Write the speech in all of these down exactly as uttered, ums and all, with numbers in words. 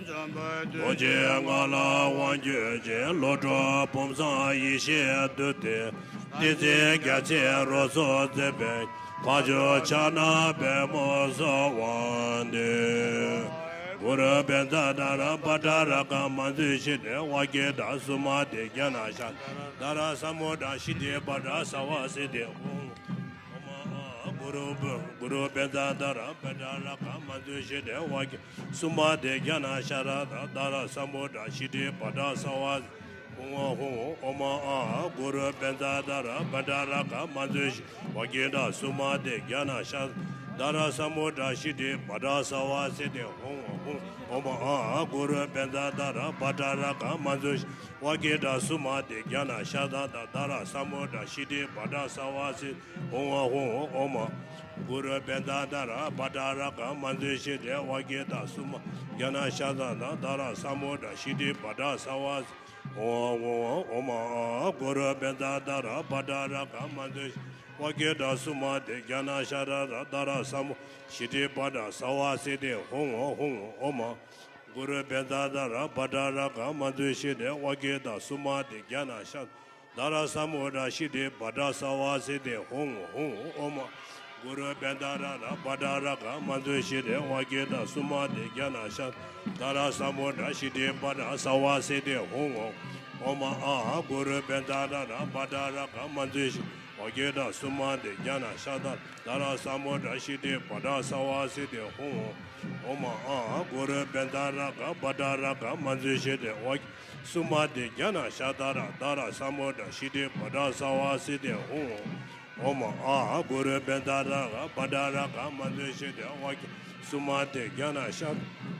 རྡོ་རྗེ་ལྔ་ལ་དབང་བསྒྱུར་ཅིང་། བློ་གྲོས་ཕུན་སུམ་ཡེ་ཤེས་བདུད་དེ། ཏིང་འཛིན་རྒྱ་ཆེན་རོ་སོལ་མཛད་པའི། འཕགས་མཆོག་ཕྱག་ན་པདྨོ་གསོལ་བ་འདེབས། གུ་རུ་བཛྲ་ཏ་ར་བྷ་དྲ་རཀྵ་མ་འཛུལ་ཞི་སྟེ། བ་གི་དྷ་སུ་མ་ཏི་ཛྙཱ་ན་ཤ་ཏ་དྷ་ར་ས་མུ་དྲ་ཤི་ཏི་པ་དྲ་སརྦ་སིདྡྷི་ཧཱུྃ། ཨོཾ་ཨཱཿ་གུ་རུ་བཛྲ་གུ་རུ་བཛྲ་ཏ་ར་བྷ་དྲ་རཀྵ་མ་འཛུལ་ཞི་སྟེ། བ་གི་དྷ་སུ་མ་ཏི་ཛྙཱ་ན་ཤ་ཏ་དྷ་ར་ས་མུ་དྲ་ཤི་ཏི་པ་དྲ་སརྦ་ཧཱུྃ་ཧཱུྃ། ཨོཾ་ཨཱཿ་གུ་རུ་བཛྲ་ཏ་ར་བྷ་དྲ་རཀྵ་མ་འཛུལ་ཞི། བ་གི་དྷ་སུ་མ་ཏི་ཛྙཱ་ན་ཤ་ཏ་དྷ་ར་ས་མུ་དྲ་ཤི་ཏི་པ་དྲ་སརྦ་སིདྡྷི་ཧཱུྃ་ཧཱུྃ། ཨོཾ་ཨཱཿ་གུ་རུ་བཛྲ་ཏ་ར་བྷ་དྲ་རཀྵ་མ་འཛུལ་ཞི། བ་གི་དྷ་སུ་མ་ཏི་ཛྙཱ་ན་ཤ་ཏ་དྷ་ར་ས་མུ་དྲ་ཤི་ཏི་པ་དྲ་སརྦ་སིདྡྷི་ཧཱུྃ་ཧཱུྃ། ཨོཾ་ཨཱཿ་གུ་རུ་བཛྲ་ཏ་ར་བྷ་དྲ་རཀྵ་མ་འཛུལ་ཞི་སྟེ། བ་གི་དྷ་སུ་མ་ཏི་ཛྙཱ་ན་ཤ་ཏ་དྷ་ར་ས་མུ་དྲ་ཤི་ཏི་པ་དྲ་སརྦ་སིདྡྷི་ཧཱུྃ་ཧཱུྃ། ཨོཾ་ཨཱཿ་གུ་རུ་བཛྲ་ཏ་ར་བྷ་དྲ་རཀྵ་མ་འཛུལ་ཞི། བ་གི་དྷ་སུ་མ་ཏི་ཛྙཱ་ན་ཤ་ཏ་དྷ་ར་ས་མུ་དྲ་ཤི་ཏི་པ་དྲ་སརྦ་སིདྡྷི་ཧཱུྃ་ཧཱུྃ། ཨོཾ་ཨཱཿ་གུ་རུ་བཛྲ་ཏ་ར་བྷ་དྲ་རཀྵ་མ་འཛུལ་ཞི་སྟེ། བ་གི་དྷ་སུ་མ་ཏི་ཛྙཱ་ན་ཤ་ཏ་དྷ་ར་ས་མུ་དྲ་ཤི་ཏི་པ་དྲ་སརྦ་སིདྡྷི་ཧཱུྃ་ཧཱུྃ། ཨོཾ་ཨཱཿ་གུ་རུ་བཛྲ་ཏ་ར་བྷ་དྲ་རཀྵ་མ་འཛུལ་ཞི་སྟེ། བ་གི་དྷ་སུ་མ་ཏི་ཛྙཱ་ན་ཤ་ཏ་དྷ་ར་ས་མུ་དྲ་ཤི་ཏི་པ་དྲ་སརྦ་སིདྡྷི་ཧཱུྃ་ཧཱུྃ། ཨོཾ་ཨཱཿ་གུ་རུ་བཛྲ་ཏ་ར་བྷ་དྲ་རཀྵ་མ་འཛུལ་ཞི། བ་གི་དྷ་སུ་མ་ཏི་ཛྙཱ་ན་ཤ་ཏ་དྷ་ར་ས་མུ་དྲ་ཤི་ཏི་པ་དྲ་སརྦ་སིདྡྷི་ཧཱུྃ་ཧཱུྃ། ཨོཾ་ཨཱཿ་གུ་རུ་བཛྲ་ཏ་ར་བྷ་དྲ་རཀྵ་མ་འཛུལ་ཞི་སྟེ། བ་གི་དྷ་སུ་མ་ཏི་ཛྙཱ་ན་ཤ་ཏ་དྷ་ར་ས་མུ་དྲ་ཤི་ཏི་པ་དྲ་སརྦ་སིདྡྷི་ཧཱུྃ་ཧཱུྃ། ཨོཾ་ཨཱཿ་གུ་རུ་བཛྲ་ཏ་ར་བྷ་དྲ་རཀྵ་མ་འཛུལ་ཞི་སྟེ། བ་གི་དྷ་སུ་མ་ཏི་ཛྙཱ་ན་ཤ་ཏ་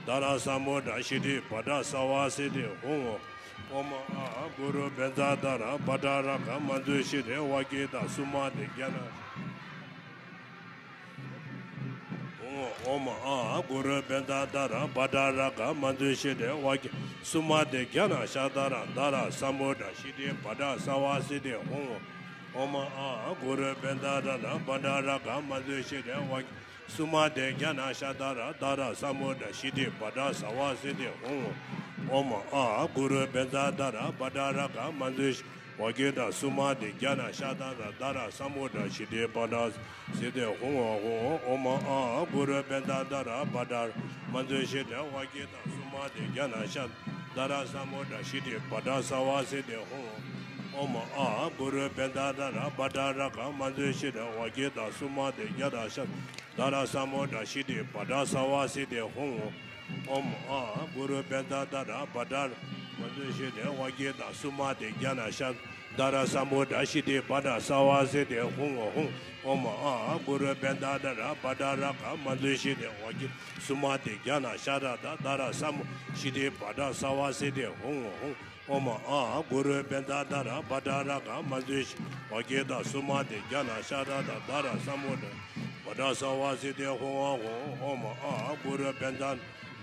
དྷ་ར་ས་མུ་དྲ་ཤི་ཏི་པ་དྲ་སརྦ་སིདྡྷི་ཧཱུྃ་ཧཱུྃ། ཨོཾ་ཨཱཿ་གུ་རུ་བཛྲ་ཏ་ར་བྷ་དྲ་རཀྵ་མ་འཛུལ་ཞི་སྟེ། བ་གི་དྷ་སུ་མ་ཏི་ཛྙཱ་ན་ཧཱུྃ། ཨོཾ་ཨཱཿ་གུ་རུ་བཛྲ་ཏ་ར་བྷ་དྲ་རཀྵ་མ་འཛུལ་ཞི་སྟེ། བ་གི་དྷ་སུ་མ་ཏི་ཛྙཱ་ན་ཤ་ཏ་དྷ་ར་ས་མུ་དྲ་ཤི་ཏི་པ་དྲ་སརྦ་སིདྡྷི་ཧཱུྃ། ཨོཾ་ཨཱཿ་གུ་རུ་བཛྲ་ཏ་ར་བྷ་དྲ་རཀྵ་མ་འཛུལ་ཞི་སྟེ། བ་གི་དྷ་སུ་མ་ཏི་ཛྙཱ་ན་ཤ་ཏ་དྷ་ར་ས་མུ་དྲ་ཤི་ཏི་པ་དྲ་སརྦ་སིདྡྷི་ཧཱུྃ། ཨོཾ་ཨཱཿ་གུ་རུ་བཛྲ་ཏ་ར་བྷ་དྲ་རཀྵ་མ་འཛུལ་ཞི། བ་གི་དྷ་སུ་མ་ཏི་ཛྙཱ་ན་ཤ་ཏ་དྷ་ར་ས་མུ་དྲ་ཤི་ཏི་པ་དྲ་སརྦ་སིདྡྷི་ཧཱུྃ་ཧཱུྃ། ཨོཾ་ཨཱཿ་གུ་རུ་བཛྲ་ཏ་ར་བྷ་དྲ་རཀྵ་མ་འཛུལ་ཞི་སྟེ། བ་གི་དྷ་སུ་མ་ཏི་ཛྙཱ་ན་ཤ་ཏ་དྷ་ར་ས་མུ་དྲ་ཤི་ཏི་པ་དྲ་སརྦ་སིདྡྷི་ཧཱུྃ། ཨོཾ་ཨཱཿ་གུ་རུ་བཛྲ་ཏ་ར་བྷ་དྲ་རཀྵ་མ་འཛུལ་ཞི་སྟེ། བ་གི་དྷ་སུ་མ་ཏི་ཛྙཱ་ན་ཤ་ཏ་དྷ་ར་ས་མུ་དྲ་ཤི་ཏི་པ་དྲ་སརྦ་སིདྡྷི་ཧཱུྃ། ཨོཾ་ཨཱཿ་གུ་རུ་བཛྲ་ཏ་ར་བྷ་དྲ་རཀྵ་མ་འཛུལ་ཞི་སྟེ། བ་གི་དྷ་སུ་མ་ཏི་ཛྙཱ་ན་ཤ་ཏ་དྷ་ར་ས་མུ་དྲ་ཤི་ཏི་པ་དྲ་སརྦ་སིདྡྷི་ཧཱུྃ་ཧཱུྃ། ཨོཾ་ཨཱཿ་གུ་རུ་བཛྲ་ཏ་ར་བྷ་དྲ་རཀྵ་མ་འཛུལ་ཞི་སྟེ། བ་གི་དྷ་སུ་མ་ཏི་ཛྙཱ་ན་ཤ་ཏ་དྷ་ར་ས་མུ་དྲ་ཤི་ཏི་པ་དྲ་སརྦ་སིདྡྷི་ཧཱུྃ་ཧཱུྃ། ཨོཾ་ཨཱཿ་གུ་རུ་བཛྲ་ཏ་ར་བྷ་དྲ་རཀྵ་མ་འཛུལ་ཞི། བ་གི་དྷ་སུ་མ་ཏི་ཛྙཱ་ན་ཤ་ཏ་དྷ་ར་ས་མུ་དྲ་པ་དྲ་སརྦ་སིདྡྷི་ཧཱུྃ་ཧཱུྃ། ཨོཾ་ཨཱཿ་གུ་རུ་བཛྲ་ཏ་ར་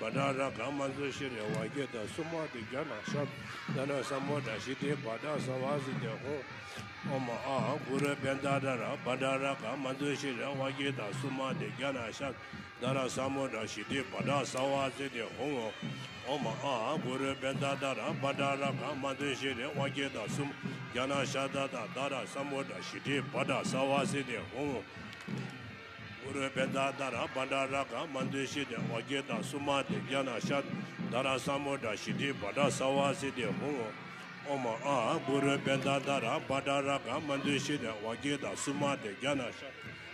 བྷ་དྲ་རཀྵ་མ་འཛུལ་ཞི་སྟེ། བ་གི་དྷ་སུ་མ་ཏི་ཛྙཱ་ན་ཤ་ཏ་དྷ་ར་ས་མུ་དྲ་ཤི་ཏི་པ་དྲ་སརྦ་སིདྡྷི་ཧཱུྃ། ཨོཾ་ཨཱཿ་གུ་རུ་བཛྲ་ཏ་ར་བྷ་དྲ་རཀྵ་མ་འཛུལ་ཞི་སྟེ། བ་གི་དྷ་སུ་མ་ཏི་ཛྙཱ་ན་ཤ་ཏ་དྷ་ར་ས་མུ་དྲ་ཤི་ཏི་པ་དྲ་སརྦ་སིདྡྷི་ཧཱུྃ་ཧཱུྃ། ཨོཾ་ཨཱཿ་གུ་རུ་བཛྲ་ཏ་ར་བྷ་དྲ་རཀྵ་མ་འཛུལ་ཞི་སྟེ། བ་གི་དྷ་སུ་མ་ཏི་ཛྙཱ་ན་ཤ་ཏ་དྷ་ར་ས་མུ་དྲ་ཤི་ཏི་པ་དྲ་སརྦ་སིདྡྷི་ཧཱུྃ་ཧཱུྃ། གུ་རུ་བཛྲ་ཏ་ར་བྷ་དྲ་རཀྵ་མ་འཛུལ་ཞི་སྟེ། བ་གི་དྷ་སུ་མ་ཏི་ཛྙཱ་ན་ཤ་ཏ་དྷ་ར་ས་མུ་དྲ་ཤི་ཏི་པ་དྲ་སརྦ་སིདྡྷི་ཧཱུྃ་ཧཱུྃ། ཨོཾ་ཨཱཿ་གུ་རུ་བཛྲ་ཏ་ར་བྷ་དྲ་རཀྵ་མ་འཛུལ་ཞི་སྟེ། བ་གི་དྷ་སུ་མ་ཏི་ཛྙཱ་ན་ཤ་ཏ་དྷ་ར་ས་མུ་དྲ་ཤི་ཏི་པ་དྲ་སརྦ་སིདྡྷི་ཧཱུྃ་ཧཱུྃ། ཨོཾ་ཨཱཿ་གུ་རུ་བཛྲ་ཏ་ར་བྷ་དྲ་རཀྵ་མ་འཛུལ་ཞི་སྟེ། བ་གི་དྷ་སུ་མ་ཏི་ཛྙཱ་ན་ཤ་ཏ་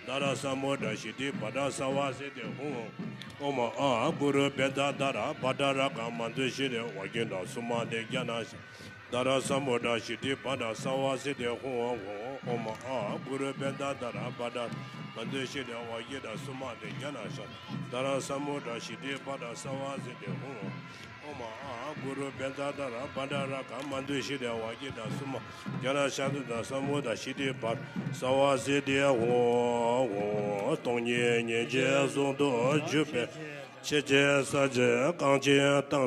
དྷ་ར་ས་མུ་དྲ་ཤི་ཏི་པ་དྲ་སརྦ་སིདྡྷི་ཧཱུྃ་ཧཱུྃ། ཨོཾ་ཨཱཿ་གུ་རུ་བཛྲ་ཏ་ར་བྷ་དྲ་རཀྵ་མ་འཛུལ་ཞི་སྟེ། བ་གི་དྷ་སུ་མ་ཏི་ཛྙཱ་ན་ཤ་ཏ་དྷ་ར་ས་མུ་དྲ་ཤི་ཏི་པ་དྲ་སརྦ་སིདྡྷི་ཧཱུྃ་ཧཱུྃ། ཨོཾ་ཨཱཿ་གུ་རུ་བཛྲ་ཏ་ར་བྷ་དྲ་རཀྵ་མ་འཛུལ་ཞི་སྟེ། བ་གི་དྷ་སུ་མ་ཏི་ཛྙཱ་ན་ཤ་ཏ་དྷ་ར་ས་མུ་དྲ་ཤི་ཏི་པ་དྲ་སརྦ་སིདྡྷི་ཧཱུྃ་ཧཱུྃ། སྟོང་ཉིད་སྙིང་རྗེ་ཟུང་དུ་འཇུག་པའི། ཕྱི་རྒྱལ་ཕྱག་རྒྱ་རྐང་ཆེན་བརྐྱངས་ཏེ།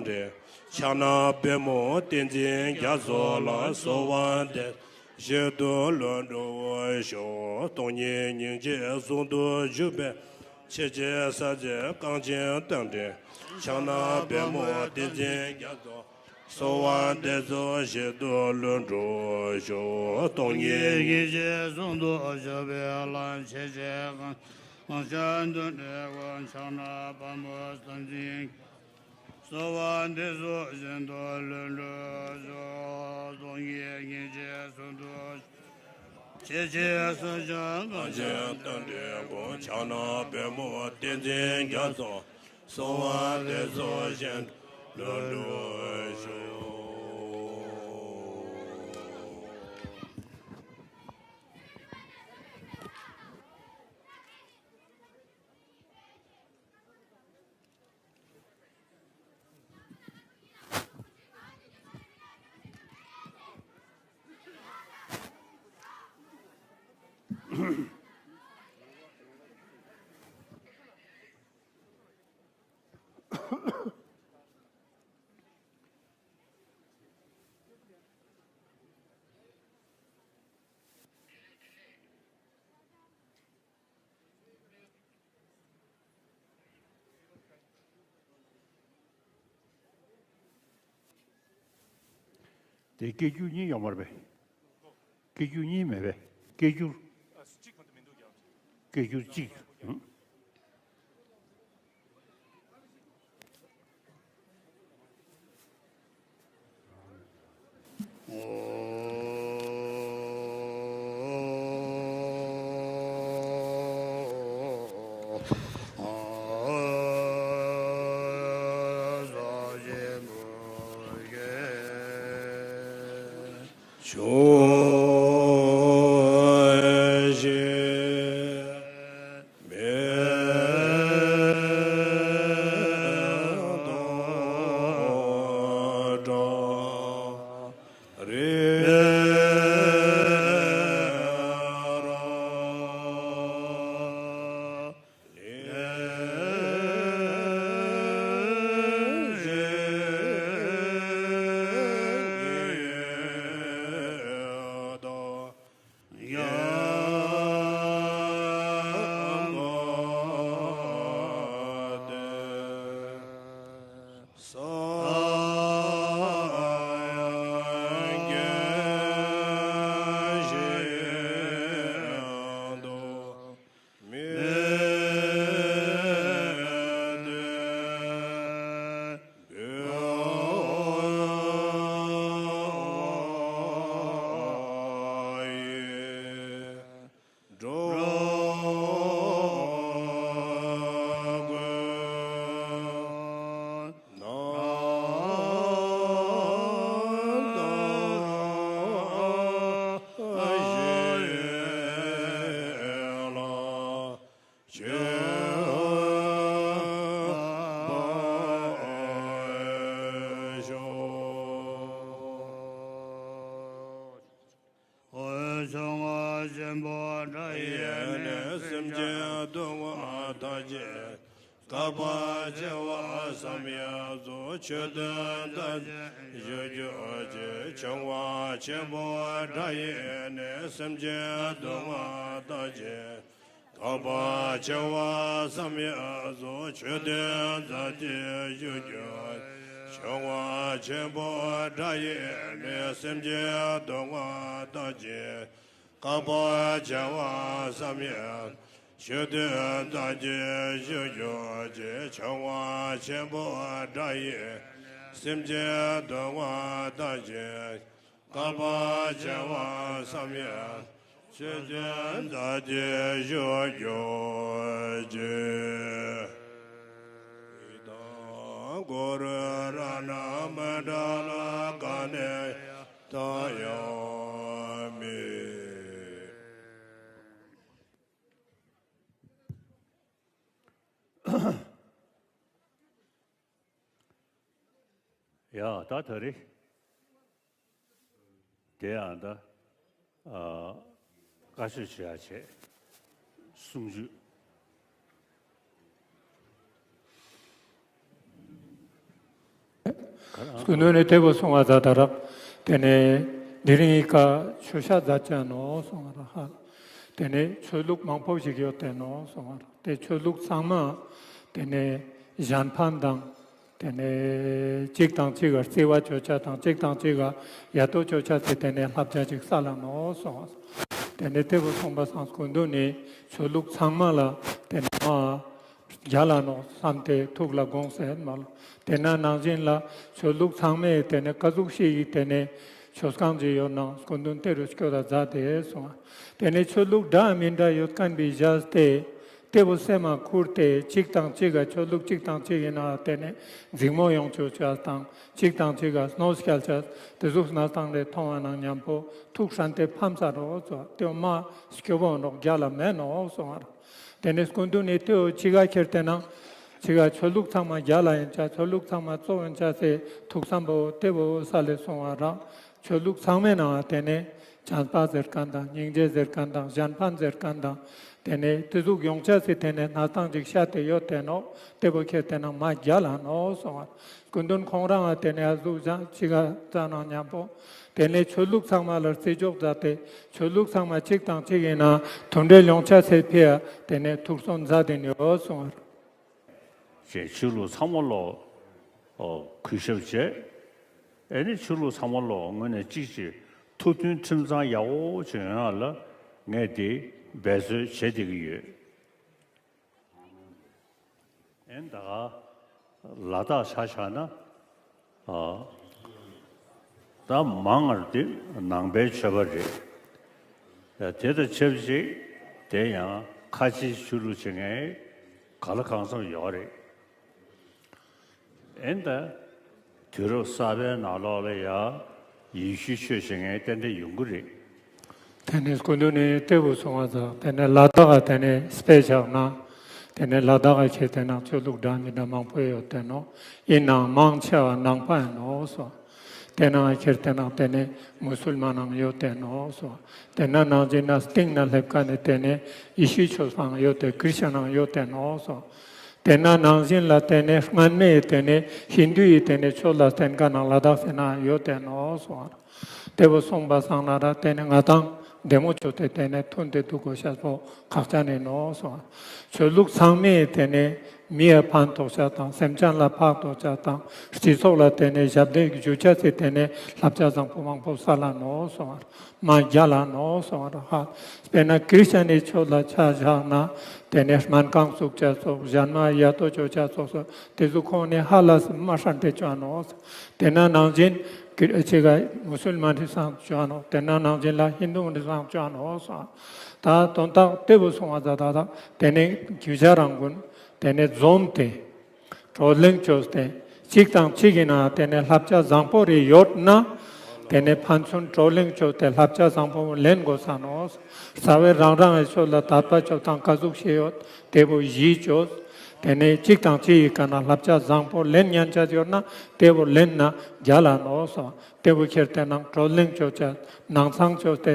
ཕྱག་ན་པདྨོ་ཏིང་འཛིན་རྒྱ་མཚོ་ལ། གསོལ་བ་འདེབས་ཞིང་ཏུ་ལྷུན་གྲུབ་ཤོག། སྟོང་ཉིད་སྙིང་རྗེ་ཟུང་དུ་འཇུག་པའི། ཕྱི་རྒྱལ་ཕྱག་རྒྱ་རྐང་ཆེན་བརྐྱངས་ཏེ། ཕྱག་ན་པདྨོ་ཏིང་འཛིན་རྒྱ་མཚོ། གསོལ་བ་འདེབས་སོ་བཞིན་དུ་ལྷུན་གྲུབ་ཤོག། སྟོང་ཉིད་སྙིང་རྗེ་ཟུང་དུ་འཇུག་པའི་ལམ། ཇི་སྙེད་གང་ཞིག་དོན་དུ་གོ། ཕྱག་ན་པདྨོ་ཏིང་འཛིན། གསོལ་བ་འདེབས་སོ་བཞིན་དུ་ལྷུན་གྲུབ་ཤོག། སྟོང་ཉིད་སྙིང་རྗེ་ཟུང་དུ། ཇི་སྙེད་གང་ཞིག་དོན་དུ་གོ། ཕྱག་ན་པདྨོ་ཏིང་འཛིན་རྒྱ་མཚོ། གསོལ་བ་འདེབས་སོ་བཞིན་དུ་ལྷུན་གྲུབ་ཤོག། དེ་སྐད་སྒྱུར་གཉིས་ཡོད་མ་རེད་པས། སྐད་སྒྱུར་གཉིས་མེད་པས། སྐད་སྒྱུར། སྐད་སྒྱུར་གཅིག། འོད་སྲུང་ཆེན་པོ་སྒྲ་ཡིས་ནི། སེམས་ཅན་སྡུག་བསྔལ་དག་ཅིང་། དགའ་བ་བྱེ་བ་བསམ་ཡས་སུ། མཆོད་རྟེན་རྩ་བརྒྱད་བཞུགས་གྱུར་ཅིག། བྱུང་བ་ཆེན་པོ་སྒྲ་ཡིས་ནི། སེམས་ཅན་སྡུག་བསྔལ་དག་ཅིང་། དགའ་བ་བྱེ་བ་བསམ་ཡས་སུ། མཆོད་རྟེན་རྩ་བརྒྱད་བཞུགས་གྱུར་ཅིག། བྱུང་བ་ཆེན་པོ་སྒྲ་ཡིས་ནི། སེམས་ཅན་སྡུག་བསྔལ་དག་ཅིང་། དགའ་བ་བྱེ་བ་བསམ་ཡས། མཆོད་རྟེན་རྩ་བརྒྱད་བཞུགས་གྱུར་ཅིག། བྱུང་བ་ཆེན་པོ་སྒྲ་ཡིས། སེམས་ཅན་སྡུག་བསྔལ་དག་ཅིང་། དགའ་བ་བྱེ་བ་བསམ་ཡས། མཆོད་རྟེན་རྩ་བརྒྱད་བཞུགས་གྱུར་ཅིག། ཨི་དཾ་གུ་རུ་རཏྣ་མཎྜལ་ཀ་ནེ་ཏ་ཡ་མི། ཡ་ད་ད་རེ། དེ་ཡང་ད་ཨ་བཀའ་ཆོས་ཞུ་ཡ་བྱས། གསུང་ཆོས། སྐུ་མདུན་ནས་དེ་བོ་གསུང་བ་ད་ད་རག། དེ་ནས་དེ་རིང་ཨི་ཀ་ཆོས་ཤག་མཛད་ཅན་ནོག་གསུང་བ་རག་ཧ། དེ་ནས་ཆོས་ལུགས་མང་པོ་ཞིག་ཡོད་དེ་ནོག་གསུང་བ་རག། དེ་ཆོས་ལུགས་ཚང་མ་དེ་ནས་གཞན་ཕན་དང་ ཏེ་ནེ་གཅིག་དང་གཅིག་ག་རྩི་བ་ཅོ་ཆ་དང་གཅིག་དང་གཅིག་ག་ཡ་ཏོ་ཅོ་ཆ་ཟེར་ཏེ་ནེ་བསླབ་བྱ་ཅིག་སལ་ལ་ནོག་སོང་བ། ཏེ་ནེ་ཏེ་བོ་སོང་བ་སང་སྐུ་མདུན་ནི་ཆོས་ལུགས་ཚང་མ་ལ་ཏེ་ནེ་མ་རྒྱལ་ལ་ནོག་བསམ་སྟེ་ཐུགས་ལ་དགོངས་སེ་མ་ལ། ཏེ་ན་ནང་བཞིན་ལ་ཆོས་ལུགས་ཚང་མའི་ཏེ་ནེ་ཀ་ཟུག་ཤིག་གི་ཏེ་ནེ་ཆོས་ཁང་ཅིག་ཡོད་ན་སྐུ་མདུན་ཏེ་རུ་སྐྱོད་ད་མཛད་དེ་སོང་བ། ཏེ་ནེ་ཆོས་ལུགས་འདྲ་མི་འདྲ་ཡོད་ཁན་བི་བཞག་སྟེ་ཏེ་བོ་སེམས་མ་ཁུར་ཏེ་གཅིག་དང་གཅིག་ག་ཆོས་ལུགས་གཅིག་དང་གཅིག་ཡིན་ན་ཏེ་ནེ་འཛིང་མོ་ཡོང་ཅོ་ཆ་དང་གཅིག་དང་གཅིག་ག་གནོད་སྐྱལ་ཆ་ཏེ་ཟུག་ན་སྟངས་རེ་མཐོང་བ་ནང་མཉམ་པོ་ཐུགས་ཧྲན་ཏེ་ཕམ་ས་རོགས་ཚོ་ཏེ་བོ་མ་སྐྱོ་བོ་ནོག་རྒྱལ་ལ་མེད་ནོག་སོང་བ། ཏེ་ནེ་སྐུ་མདུན་ནི་ཏེ་བོ་ཅི་ག་ཁྱེར་ཏེ་ན་ཅི་ག་ཆོས་ལུགས་ཚང་མ་རྒྱལ་ལ་ཡིན་ཆ་ཆོས་ལུགས་ཚང་མ་གཙོ་ཡིན་ཆ་ཟེར་ཐུགས་བསམ་པོ་ཏེ་བོ་སལ་ལེ་སོང་བ་རང་ཆོས་ལུགས་ཚང་མའི་ནང་ཏེ་ནེ་བྱམས་པ་ཟེར་ཁན་དང་སྙིང་རྗེ་ཟེར་ཁན་དང་གཞན་ཕན་ཟེར་ཁན་དང་ཏེ་ནེ་ཏེ་ཟུག་ཡོང་ཆ་ཟེར་ཏེ་ནེ་ན་སྟངས་ཅིག་ཤད་དེ་ཡོད་དེ་ནོག་ཏེ་བོ་ཁྱེར་ཏེ་ན་མ་རྒྱལ་ལ་ནོག་སོང་བ། སྐུ་མདུན་ཁོང་རང་ཏེ་ནེ་ཨ་ཟུག་ཅང་ཅི་ག་ཙ་ནང་མཉམ་པོ་ཏེ་ནེ་ཆོས་ལུགས་ཚང་མ་ལ་བརྩི་འཇོག་མཛད་དེ་ཆོས་ལུགས་ཚང་མ་གཅིག་དང་གཅིག་ཡིན་ན་མཐུན་འབྲེལ་ཡོང་ཆ་ཟེར་ཕི་ཡ་ཏེ་ནེ་ཐུགས་བརྩོན་མཛད་དེ་ཡོད་སོང་བ། ཅེས་ཆོས་ལུགས་ཚང་མ་ལོ་གུས་ཞབས་བྱས། ཨེ་ནི་ཆོས་ལུགས་ཚང་མ་ལོ་དངོས་གནས་གཅིག་ཅིག་ཐུགས་མཐུན་ཁྲིམས་གཙང་ཡག་པོ་ཅིག་ཡོང་ཡ་ལ་ངས་དེ་འབད་རྩོལ་བྱེད་བསྡད་ཀྱི་ཡོད། ཨེ་ནི་ད་ག་ལ་དྭགས་ཆ་བཞག་ན་ཨ་ད་མང་ང་དེ་ནང་པའི་ཆོས་པ་རེད། ཡ་དེ་དང་ཆབས་ཅིག་དེ་ཡང་ཁ་ཆེའི་ཆོས་ལུགས་བྱེད་མཁན་ག་ལ་གང་འཚམ་ཡོད་རེད། ཨེ་ནི་ད་དུས་རབས་གསར་པའི་ནང་ལོགས་ལ་ཡ་ཡེ་ཤུའི་ཆོས་བྱེད་མཁན་ཏན་ཏན་ཡོང་གི་རེད། ཏེ་ནེ་སྐུ་མདུན་ནི་ཏེ་བོ་སོང་བ་ཙང་ཏེ་ནེ་ལ་དྭགས་ཏེ་ནེ་དཔེ་བཞག་ན་ཏེ་ནེ་ལ་དྭགས་ཁྱེར་ཏེ་ན་ཆོས་ལུགས་འདྲ་མི་འདྲ་མང་པོ་ཡོད་དེ་ནོག་ཡིན་ནའང་མང་ཆེ་བ་ནང་པ་ཡིན་ནོག་སོ། ཏེ་ནང་ཁྱེར་ཏེ་ན་ཏེ་ནེ་མུ་སུལ་མན་ནང་ཡོད་དེ་ནོག་སོ། ཏེ་ན་ནང་བཞིན་ན་སྟེང་ན་སླེབས་ཀ་ནེ་ཏེ་ནེ་ཡེ་ཤུའི་ཆོས་པའང་ཡོད་དེ་ཁྲིས་ཅན་ནང་ཡོད་དེ་ནོག་སོ། ཏེ་ན་ནང་བཞིན་ལ་ཏེ་ནེ་སྔན་མའི་ཏེ་ནེ་ཧིན་དུའི་ཏེ་ནེ་ཆོས་ལ་བརྟེན་ཀ་ནང་ལ་དྭགས་ཟེར་ན་ཡོད་དེ་ནོག་སོ། ཏེ་བོ་སོང་བ་སང་ན་ར་ཏེ་ནེ་ང་དང་བདེ་མོ་ཅོས་ཏེ་ཏེ་ནེ་མཐུན་ཏེ་འདུག་དགོས་ཤེས་པོ་ཁག་ཅན་ཡིན་ནོག་སོ། ཆོས་ལུགས་ཚང་མས་ཏེ་ནེ་མི་ཡ་ཕན་ཐོགས་ཆ་དང་སེམས་ཅན་ལ་ཕན་ཐོགས་ཆ་དང་སྤྱི་ཚོགས་ལ་ཏེ་ནེ་ཞབས་འདེགས་ཞུ་ཆ་ཟེར་ཏེ་ནེ་བསླབ་བྱ་བཟང་པོ་མང་པོ་སལ་ལ་ནོག་སོ། མ་རྒྱལ་ལ་ནོག་སོང་བ་ར་ཧ། དཔེར་ན་ཁྲིས་ཅན་ནི་ཆོས་ལ་ཆ་བཞག་ན་ཏེ་ནེ་སྨན་ཁང་བཙུགས་ཆ་སོགས་གཞན་མ་ཡ་ཏོ་ཅོ་ཆ་སོགས་སོགས་ཏེ་ཚོ་ཁོང་ནི་ཧ་ལས་མ་ཧྲན་ཏེ་ཅོ་ནོག། ཏེ་ན་ནང་བཞིན་ཁྲིས་ཅིག་ག་མུ་སུལ་མན་རི་སང་ཅོ་ནོག། ཏེ་ན་ནང་བཞིན་ལ་ཧིན་དུ་རི་སང་ཅོ་ནོག་སོང་། ད་དོན་དག་ཏེ་བོ་སོང་བ་ད་ད་ད་ཏེ་ནེ་གུས་ཞབས་རང་གུན་ཏེ་ནེ་འཛོམས་ཏེ། བགྲོ་གླེང་བཅོས་ཏེ་གཅིག་དང་གཅིག་གི་ནང་ཏེ་ནེ་བསླབ་བྱ་བཟང་པོ་རེ་ཡོད་ན་ཏེ་ནེ་ཕན་ཚུན་བགྲོ་གླེང་བཅོས་ཏེ་བསླབ་བྱ་བཟང་པོ་ལེན་དགོས་ས་ནོག། རྩ་བའི་རང་རང་གི་ཆོས་ལ་དད་པ་བཅོས་དང་ཀ་ཟུག་ཤེས་ཡོད་ཏེ་བོ་གཞི་བཅོས། ཏེ་ནེ་གཅིག་དང་གཅིག་གི་ཀ་ནེ་བསླབ་བྱ་བཟང་པོ་ལེན་ཉན་ཆ་ཡོད་ན་ཏེ་བོ་ལེན་ན་རྒྱལ་ལ་ནོག་སོ། ཏེ་བོ་ཁྱེར་ཏེ་ནང་བགྲོ་གླེང་བཅོས་ཏེ་ནང་ཚང་བཅོས་ཏེ་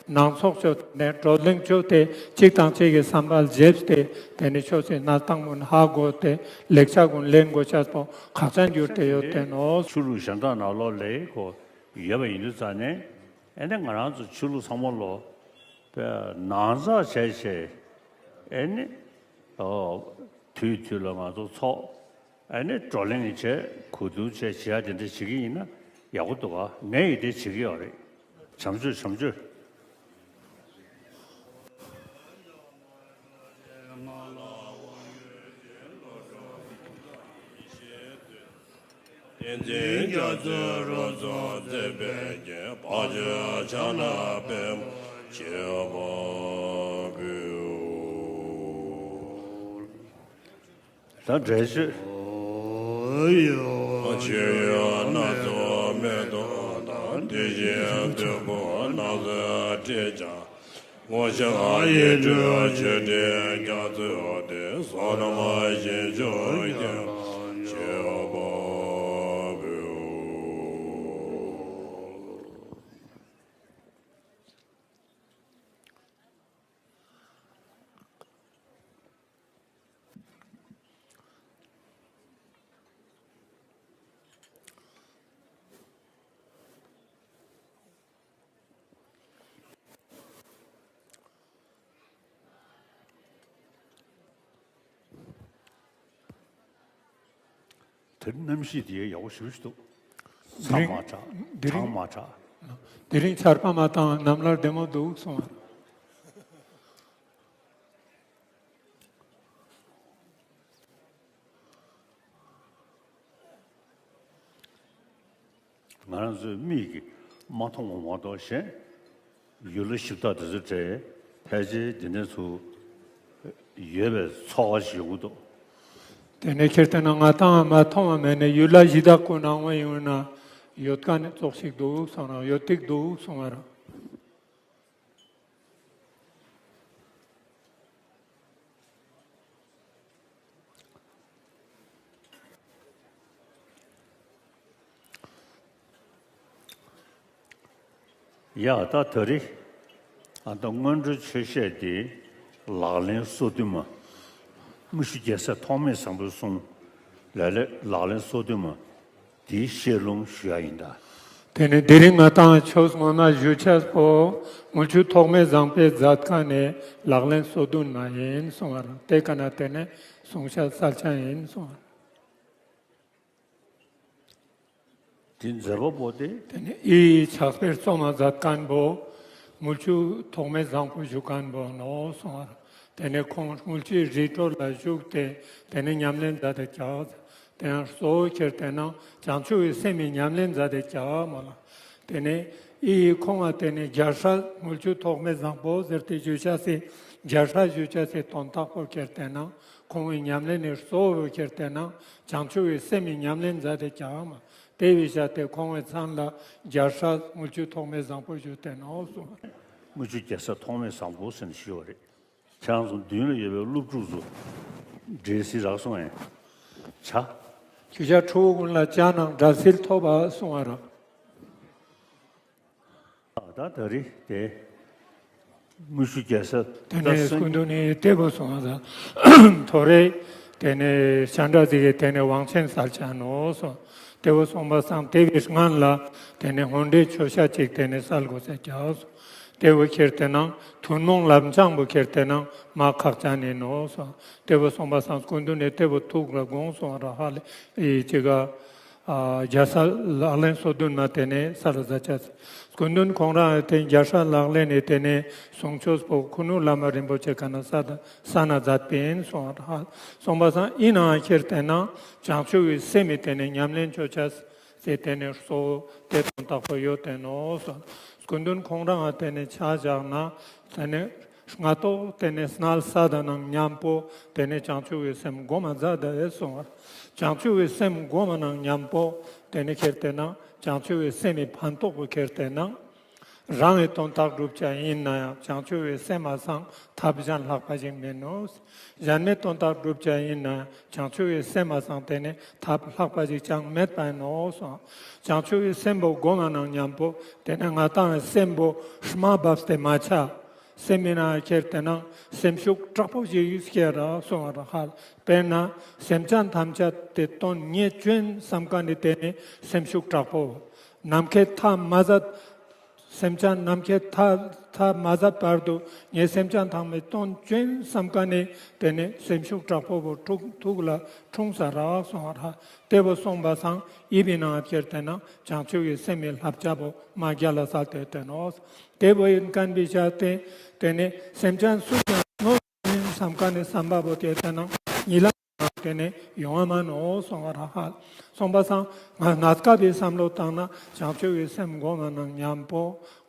ནང་ཚོགས་བཅོས་ཏེ་ནེ་བགྲོ་གླེང་བཅོས་ཏེ་གཅིག་དང་གཅིག་གི་བསམ་པ་བརྗེས་ཏེ་ཏེ་ནེ་ཆོས་སི་གནས་སྟངས་མུན་ཧ་གོ་སྟེ་ལེགས་ཆ་གུན་ལེན་དགོས་ཆ་པོ་ཁག་ཅན་གྱུར་ཏེ་ཡོད་དེ་ནོག། ཆོས་ལུགས་གཞན་དག་ནང་ལོགས་ལ་ཁོ་ཡོད་པ་ཡིན་དུས་ཙ་ནེ་ཨེ་ནེ་ང་རང་ཚོ་ཆོས་ལུགས་ཚང་མ་ལོ་པའི་ནང་ཚགས་བྱས་བྱས་ཨེ་ནེ་དུས་དུས་ལ་ང་ཚོ་ཚོགས། ཨ་ནི་བགྲོ་གླེང་བྱས་གོ་བསྡུར་བྱས་བྱེད་ཡ་དེ་འདྲ་བྱེད་ཀྱི་ཡིན་ན་ཡག་པོ་འདུག་ག། ངས་ཡིད་བདེ་བྱེད་ཀྱི་ཡོད་རེད། བྱམས་ཆོས་བྱམས་ཆོས། བསྟན་འཛིན་རྒྱ་མཚོའི་རོལ་མཚོ་འཛིན་པའི་རྒྱན། བར་ཆད་ཕྱག་ན་པདྨོ་ཆེ་བ་འབུལ། ད་འགྲེལ་བརྗོད། ཆོས་དབྱིངས་སྣ་ཚོགས་མེ་ཏོག་དང་། དེ་བཞིན་དོན་ཀུན་སྣང་སྲིད་སྤྲིན་བརྒྱ་འཇུག་ངོ་ཤེས་ཡིད་སྤྲུལ་ཆོས་དྲིན་རྒྱ་མཚོའི་གཏེར། བསོད་ནམས་ཞིང་སྐྱོང་རྒྱལ་ཆེ་བ་འབུལ། དེ་རྣམ་ཤེས་དེ་ཡག་པོ་ཞེ་པོ་ཞིག་འདུག་དེ་ཚང་རིང་མ་དྲག་དེ་རིང་གྲངས་མ་དྲག་དེ་རིང་ཆར་པ་མ་བཏང་ནམ་ལར་བདེ་མོ་འདུག་གསུངས། ང་རང་ཚོའི་མིག་གིས་མ་མཐོང་བ་མ་གཏོགས་གཞན་ཡུལ་ལྷ་གཞི་བདག་དེ་ཚོའི་གྲས་ཕལ་ཆེར་དེ་འདྲ་ཚུ་ཡོད་པའི་ཚོར་བ་ཞིག་ཡོང་གི་འདུག་དེ་ནས་ཁྱེར་ཏེ་ན་ང་ཏང་མ་མཐོང་བ་མེད་ནས་ཡུལ་ལྷ་གཞི་བདག་ཀུན་སྣང་བ་ཡིན་ན་ཡོད་མཁན་ནི་ཙོགས་ཤིག་འདུག་གསུངས་ར། ཡོད་ཏིག་འདུག་གསུངས་ར། ཡ་ད་ད་རེས་ཨ་ད་སྔོན་འགྲོའི་ཆོས་བཤད་དེ་ལག་ལེན་སོ་བདུན་མ། དངུལ་ཆུ་རྒྱལ་སྲས་ཐོགས་མེད་བཟང་པོའི་གསུང་ལག་ལེན་ལག་ལེན་སོ་བདུན་མ། དེའི་ཤེས་ལུང་ཞུ་ཡ་ཡིན་ད། དེ་ནས་དེ་རིང་ང་ཏང་ཆོས་ངོ་མ་ཞུ་ཆས་པོ་དངུལ་ཆུ་ཐོགས་མེད་བཟང་པོའི་མཛད་ཁན་ནི་ལག་ལེན་སོ་བདུན་མ་ཡིན་གསུངས་པ་རང་དེ་ཀ་ན་དེ་ནས་གསུང་ཆ་གསལ་ཆ་ཡིན་གསུངས་པ། དེ་མཛད་པ་པོ་དེ། དེ་ནས་ཨི་ཕྱག་དཔེར་རྩོམ་མ་མཛད་ཁན་པོ་དངུལ་ཆུ་ཐོགས་མེད་བཟང་པོ་བཞུགས་ཁན་པོ་ནོ་གསུངས་པ་རང་། དེ་ནས་ཁོང་དངུལ་ཆུའི་རི་ཁྲོད་ལ་བཞུགས་ཏེ་དེ་ནས་ཉམས་ལེན་མཛད་དེ་ཀྱག་དེ་ཡང་གཙོ་བོ་ཁྱེར་ཏེ་ན་བྱང་ཆུབ་ཀྱི་སེམས་ཀྱི་ཉམས་ལེན་མཛད་དེ་ཀྱག་མོ་ལ། དེ་ནས་ཨི་ཁོང་ང་དེ་ནས་རྒྱལ་སྲས་དངུལ་ཆུ་ཐོགས་མེད་བཟང་པོ་ཟེར་ཏེ་ཞུ་ཆ་སི་རྒྱལ་སྲས་ཞུ་ཆ་སི་དོན་དག་པོ་ཁྱེར་ཏེ་ན་ཁོང་གི་ཉམས་ལེན་ནི་གཙོ་བོ་ཁྱེར་ཏེ་ན་བྱང་ཆུབ་ཀྱི་སེམས་ཀྱི་ཉམས་ལེན་མཛད་དེ་ཀྱག་མོ། དེ་བས་བྱས་ཏེ་ཁོང་གི་མཚན་ལ་རྒྱལ་སྲས་དངུལ་ཆུ་ཐོགས་མེད་བཟང་པོ་ཞུ་དེ་ནོ་གསུངས། དངུལ་ཆུ་རྒྱལ་སྲས་ཐོགས་མེད་བཟང་པོ་ཟེར་ནས་ཞུ་བ་རེད། ཁྱེད་རང་ཚོ་མདུན་ལ་ཡོད་པའི་སློབ་ཕྲུག་ཚོ་འགྲེལ་སི་རག་སོང་ངས། བྱ། ཁྱེད་ཅག་ཕྲུ་གུ་ཀུན་ལ་ཅ་ནང་འགྲེལ་སིལ་ཐོབ་པ་གསུང་བ་ར། ད་ད་རེས་དེ་དངུལ་ཆུ་རྒྱལ་སྲས་དེ་ནས་སྐུ་མདུན་ནི་དེ་བོ་གསུང་བ་ར། ཐོ་རེ་དེ་ནས་ཤན་དྲ་ཟིག་གི་དེ་ནས་དབང་ཆེན་སལ་ཆ་ནོ་གསུང་། དེ་བོ་གསུངས་པ་སང་དེ་བའི་སྔན་ལ་དེ་ནས་འོན་ཏེ་ཆོས་ཤ་ཅིག་དེ་ནས་སལ་དགོས་ཟེར་ཀྱག་གསུངས། དེ་བོ་ཁྱེར་ཏེ་ན་ཐུན་མོང་ལམ་སྦྱང་པོ་ཁྱེར་ཏེ་ན་མ་ཁག་ཅན་ནི་ནོ་གསུངས། དེ་བོ་གསུངས་པ་སང་སྐུ་མདུན་ནས་དེ་བོ་ཐུགས་ལ་དགོངས་གསུངས་ར་ཧ་ལེ་ཨི་ཅི་ག་ཨ་རྒྱལ་སྲས་ལག་ལེན་སོ་བདུན་མ་དེ་ནས་སལ་ཟ་ཆ་སི་སྐུ་མདུན་ཁོང་རང་དེ་རྒྱལ་སྲས་ལག་ལེན་ནི་དེ་ནས་གསུང་ཆོས་པོ་ཁུ་ནུ་བླ་མ་རིན་པོ་ཆེ་ཀ་ན་ས་ད་ས་ན་མཛད་པིན་གསུངས་ར་ཧ་གསུངས་པ་སང་ཨི་ན་ཁྱེར་ཏེ་ན་བྱང་ཆུབ་ཀྱི་སེམས་མི་དེ་ནས་ཉམས་ལེན་ཆོས་ཆ་སི་ཟེར་དེ་ནས་གཙོ་བོ་དེ་དོན་དག་པོ་ཡོད་དེ་ནོ་གསུངས། སྐུ་མདུན་ཁོང་རང་ང་དེ་ནས་ཆ་བཞག་ན་དེ་ནས་སྔ་ཏོག་དེ་ནས་སྣལ་ས་དང་ནང་མཉམ་པོ་དེ་ནས་བྱང་ཆུབ་ཀྱི་སེམས་སྒོམ་མ་མཛད་དེ་གསུངས་པ། བྱང་ཆུབ་ཀྱི་སེམས་སྒོམ་མ་ནང་མཉམ་པོ་དེ་ནས་ཁྱེར་ཏེ་ན་བྱང་ཆུབ་ཀྱི་སེམས་མི་ཕན་ཐོགས་པོ་ཁྱེར་ཏེ་ན། རང་གི་དོན་དག་སྒྲུབ་བྱ་ཡིན་ན་ཡང་བྱང་ཆུབ་ཀྱི་སེམས་མ་སང་ཐབས་གཞན་ལྷག་པ་ཞིག་མིན་ནོ། གཞན་མའི་དོན་དག་སྒྲུབ་བྱ་ཡིན་ན་བྱང་ཆུབ་ཀྱི་སེམས་མ་སང་དེ་ནི་ཐབས་ལྷག་པ་ཞིག་ཅང་མེད་པ་ཡིན་ནོ་གསུངས། བྱང་ཆུབ་ཀྱི་སེམས་པོ་སྒོམ་མ་ནང་མཉམ་པོ་དེ་ནི་ང་ཏང་སེམས་པོ་རྨ་བབས་ཏེ་མ་ཆ། སེམས་མི་ན་ཁྱེར་ཏེ་ན་སེམས་ཤུགས་དྲག་པོ་ཞིག་སྐྱེ་ར་གསུངས་པ་ར་ཧ། དཔེར་ན་སེམས་ཅན་ཐམས་ཅད་དེ་དོན་ངས་བཅོན་བསམ་མཁན་ནི་དེ་ནི་སེམས་ཤུགས་དྲག་པོ། ནམ་མཁའི་མཐའ་མ་ཟད། སེམས་ཅན་ནམ་མཁའི་མཐའ་མཐའ་མ་ཟད་བར་དུ་ངས་སེམས་ཅན་ཚང་མའི་དོན་བཅོན་བསམ་མཁན་ནི་དེ་ནི་སེམས་ཤུགས་དྲག་པོ་བོ་ཐུགས་ཐུགས་ལ་འཁྲུངས་ས་རག་གསུངས་པ་ར། དེ་བོ་གསུངས་པ་སང་ཡིད་བི་ནང་ཁྱེར་ཏེ་ན་བྱང་ཆུབ་ཀྱི་སེམས་མི་བསླབ་བྱ་བོ་མ་རྒྱལ་ལ་སལ་ཏེ་དེ་ནོ། དེ་བོ་ཡིན་མཁན་བི་བྱ་སྟེ་དེ་ནི་སེམས་ཅན་སུ་ཡང་གནོད་བསམ་མཁན་ནི་བསམ་པ་བོ་དེ་ལྟ་ན་ཉི་ལ་དེ་ནི་ཡོང་བ་མ་ནོ་གསུངས་པ་ར་ཧ། གསུངས་པ་སང་ང་ངས་ཀ་བའི་བསམ་བློ་བཏང་ན་བྱང་ཆུབ་ཀྱི་སེམས་སྒོམ་མ་ནང་མཉམ་པོ་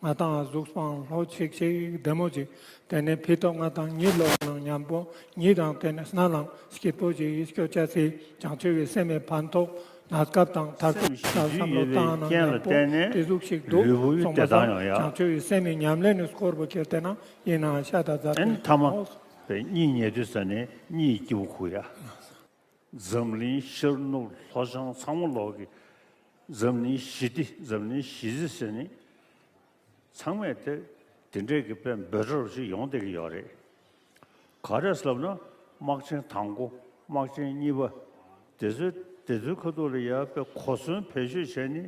ང་ཏང་གཟུགས་པོའང་ལྷོད་ཅིག་ཅིག་བདེ་མོ་ཅིག་དེ་ནི་ཕི་ཏོག་ང་ཏང་གཉིད་ལོག་ནང་མཉམ་པོ་གཉིད་དང་དེ་ནི་སྣ་ལང་སྐྱིད་པོ་ཅིག་སྐྱོ་ཅ་སི་བྱང་ཆུབ་ཀྱི་སེམས་མི་ཕན་ཐོགས་ངས་ཀ་དང་མཐར་ཐུག་བསམ་བློ་བཏང་ནང་མཉམ་པོ་དེ་ཟུག་ཅིག་འདུག་གསུངས་པ་སང་བྱང་ཆུབ་ཀྱི་སེམས་མི་ཉམས་ལེན་ནི་སྐོར་བོ་ཁྱེར་ཏེ་ན། ཡིན་ནའང་ཤ་དང་རྫ་ཨན་ཐ་མ་པའི་གཉིད་ཉལ་དུས་ས་ནས་གཉིད་སྐྱིད་པོ་ཁུག་ཡ། འཛམ་གླིང་ཤར་ནུབ་ལྷོ་བྱང་ཚང་མ་ལོག་གི་འཛམ་གླིང་ཞི་བདེ་འཛམ་གླིང་ཞི་བདེ་ཟེར་ནི་ཚང་མས་དེ་དེ་འདྲས་ཀྱི་དཔེ་འབོད་སྒྲ་ཞིག་ཡོང་བསྡད་ཀྱི་ཡོད་རེད། ག་རེ་ལབ་ན་དམག་ཆེན་དང་པོ་དམག་ཆེན་གཉིས་པ་དེ་ཚོའི་དེ་ཚོའི་ཁ་ཐུག་ལ་ཡ་དཔེ་གོ་མཚོན་བེད་སྤྱོད་བྱས་ནི་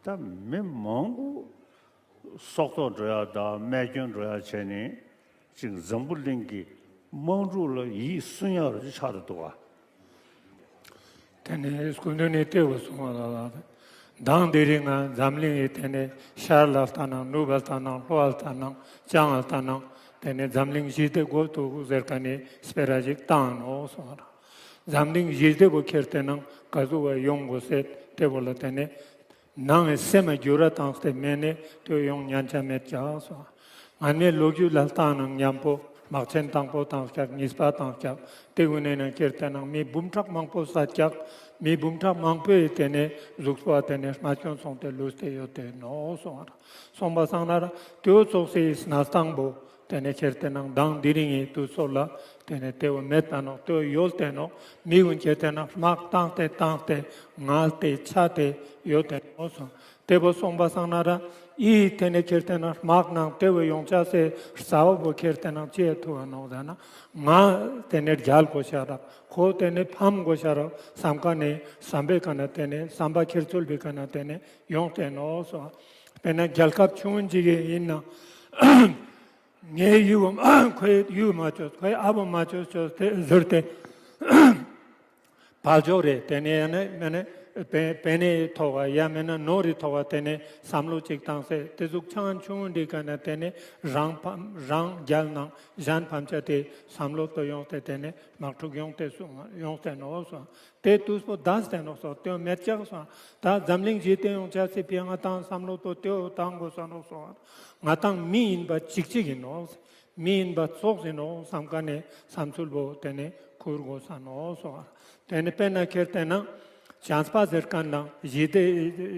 ད་མི་མང་པོ། སྲོག་ཐོག་འགྲོ་ཡ་དང་རྨས་སྐྱོན་འགྲོ་ཡ་བྱས་ནས་ཅིག་འཛམ་བུ་གླིང་གི་དམག་འཁྲུག་ལ་ཡིད་སུན་ཡ་རུ་ཆགས་འདུག་ག། ཏེ་ནེ་སྐུ་མདུན་ནི་ཏེ་བོ་གསུངས་པ་ལ་ལ། མདང་དེ་རིང་ང་འཛམ་གླིང་ངི་ཏེ་ནེ་ཤར་ལ་ལྟ་ན་ནུབ་ལ་ལྟ་ན་ལྷོ་ལ་ལྟ་ན་བྱང་ལ་ལྟ་ན་ཏེ་ནེ་འཛམ་གླིང་ཞི་བདེ་གོ་ཐུག་ཟེར་ཁན་ནི་སྤེ་ར་ཞིག་ཏང་ནོག་གསུངས་པ་ལ། འཛམ་གླིང་ཞི་བདེ་བོ་ཁྱེར་ཏེ་ན་ག་ཟུག་པ་ཡོང་གོས་ཟེར་ཏེ་བོ་ལ་ཏེ་ནེ་ནང་ངི་སེམས་མ་འགྱུར་བ་ཏང་སྟེ་མེད་ན་ཏེ་ཡོང་ཉན་ཆ་མེད་ཀྱག་སོང་། ང་ནི་ལོ་རྒྱུས་ལ་ལྟ་ན་ཉམ་པོ་དམག་ཆེན་དང་པོ་ཏང་ཀྱག་གཉིས་པ་ཏང་ཀྱག་ཏེ་གུན་ནེ་ན་ཁྱེར་ཏེ་ན་མི་འབུམ་ཕྲག་མང་པོ་བསད་ཀྱག་མི་འབུམ་ཕྲག་མང་པོའི་ཏེ་ནེ་གཟུགས་པོ་ཏེ་ནེ་རྨ་སྐྱོན་སོང་སྟེ་ལུས་ཏེ་ཡོད་དེ་ནོག་སོང་། སོང་པ་སང་ན་ར་ཏེ་བོ་ཙོགས་སི་གནས་སྟངས་པོ་ཏེ་ནེ་ཁྱེར་ཏེ་ན་མདང་དེ་རིང་ངི་དུས་ཚོད་ལ་ཏེ་ནེ་ཏེ་བོ་མེད་པ་ནོག་ཏེ་བོ་ཡོད་དེ་ནོག་མི་གུན་ཁྱེར་ཏེ་ན་དམག་ཏང་སྟེ་ཏང་སྟེ་ངལ་ཏེ་ཆ་སྟེ་ཡོད་དེ་ནོག་སོང་། ཏེ་བོ་སོང་པ་སང་ན་ར་ཨི་ཏེ་ནེ་ཁྱེར་ཏེ་ན་དམག་ནང་ཏེ་བོ་ཡོང་ཆ་སི་རྩ་བ་བོ་ཁྱེར་ཏེ་ན་ཅི་ཡ་ཐུག་པ་ནོག་ཟེར་ན་ང་ཏེ་ནེ་རྒྱལ་གོས་ཤ་རག་ཁོ་ཏེ་ནེ་ཕམ་གོས་ཤ་རག་སམ་ཁན་ནི་སམ་པའི་ཀ་ནེ་ཏེ་ནེ་སམ་པ་ཁྱེར་ཚུལ་བོའི་ཀ་ནེ་ཏེ་ནེ་ཡོང་སྟེ་ནོག་སོང་། དཔེར་ན་རྒྱལ་ཁབ་ཆུང་ངུན་ཅིག་ཨིན་ན་ངའི་ཡུལ་བོ་ཁོའི་ཡུལ་མ་ཅོས་ཁོའི་ཨ་བོ་མ་ཅོས་ཅོས་ཏེ་ཟུར་ཏེ་བལ་ཇོག་རེ་ཏེ་ནེ་ཡང་ན་མེད་ན་པེ་པེ་ནེ་ཐོག་ག་ཡང་མེད་ན་ནོར་རི་ཐོག་ག་ཏེ་ནེ་སམ་བློ་ཅིག་ཏང་སྟེ་ཏེ་ཟུག་ཆང་ཆུང་ངུན་འདི་ཀ་ནེ་ཏེ་ནེ་རང་ཕམ་རང་རྒྱལ་ནང་ཞན་ཕམ་ཆ་ཏེ་སམ་བློ་ཏོ་ཡོང་སྟེ་ཏེ་ནེ་དམག་འཁྲུག་ཡོང་སྟེ་སོང་ཡོང་སྟེ་ནོག་སོང་། ཏེ་དུས་པོ་དས་ཏེ་ནོག་སོང་ཏེ་བོ་མེད་ཀྱག་སོང་། ད་འཛམ་གླིང་ཞི་བདེ་ཡོང་ཆ་སི་ཕི་ང་ཏང་སམ་བློ་ཏོ་ཏེ་བོ་ཏང་གོས་སོང་ནོག་སོང་། ང་ཏང་མི་ཨིན་པ་ཅིག་ཅིག་ཨིན་ནོག་མི་ཨིན་པ་ཙོགས་ཨིན་ནོག་སམ་ཁན་ནི་སམ་ཚུལ་བོ་ཏེ་ནེ་ཁུར་གོས་ས་ནོག་སོང་། ཏེ་ནེ་དཔེར་ན་ཁྱེར་ཏེ་ན་བྱམས་པ་ཟེར་ཁན་ནང་ཞི་བདེ་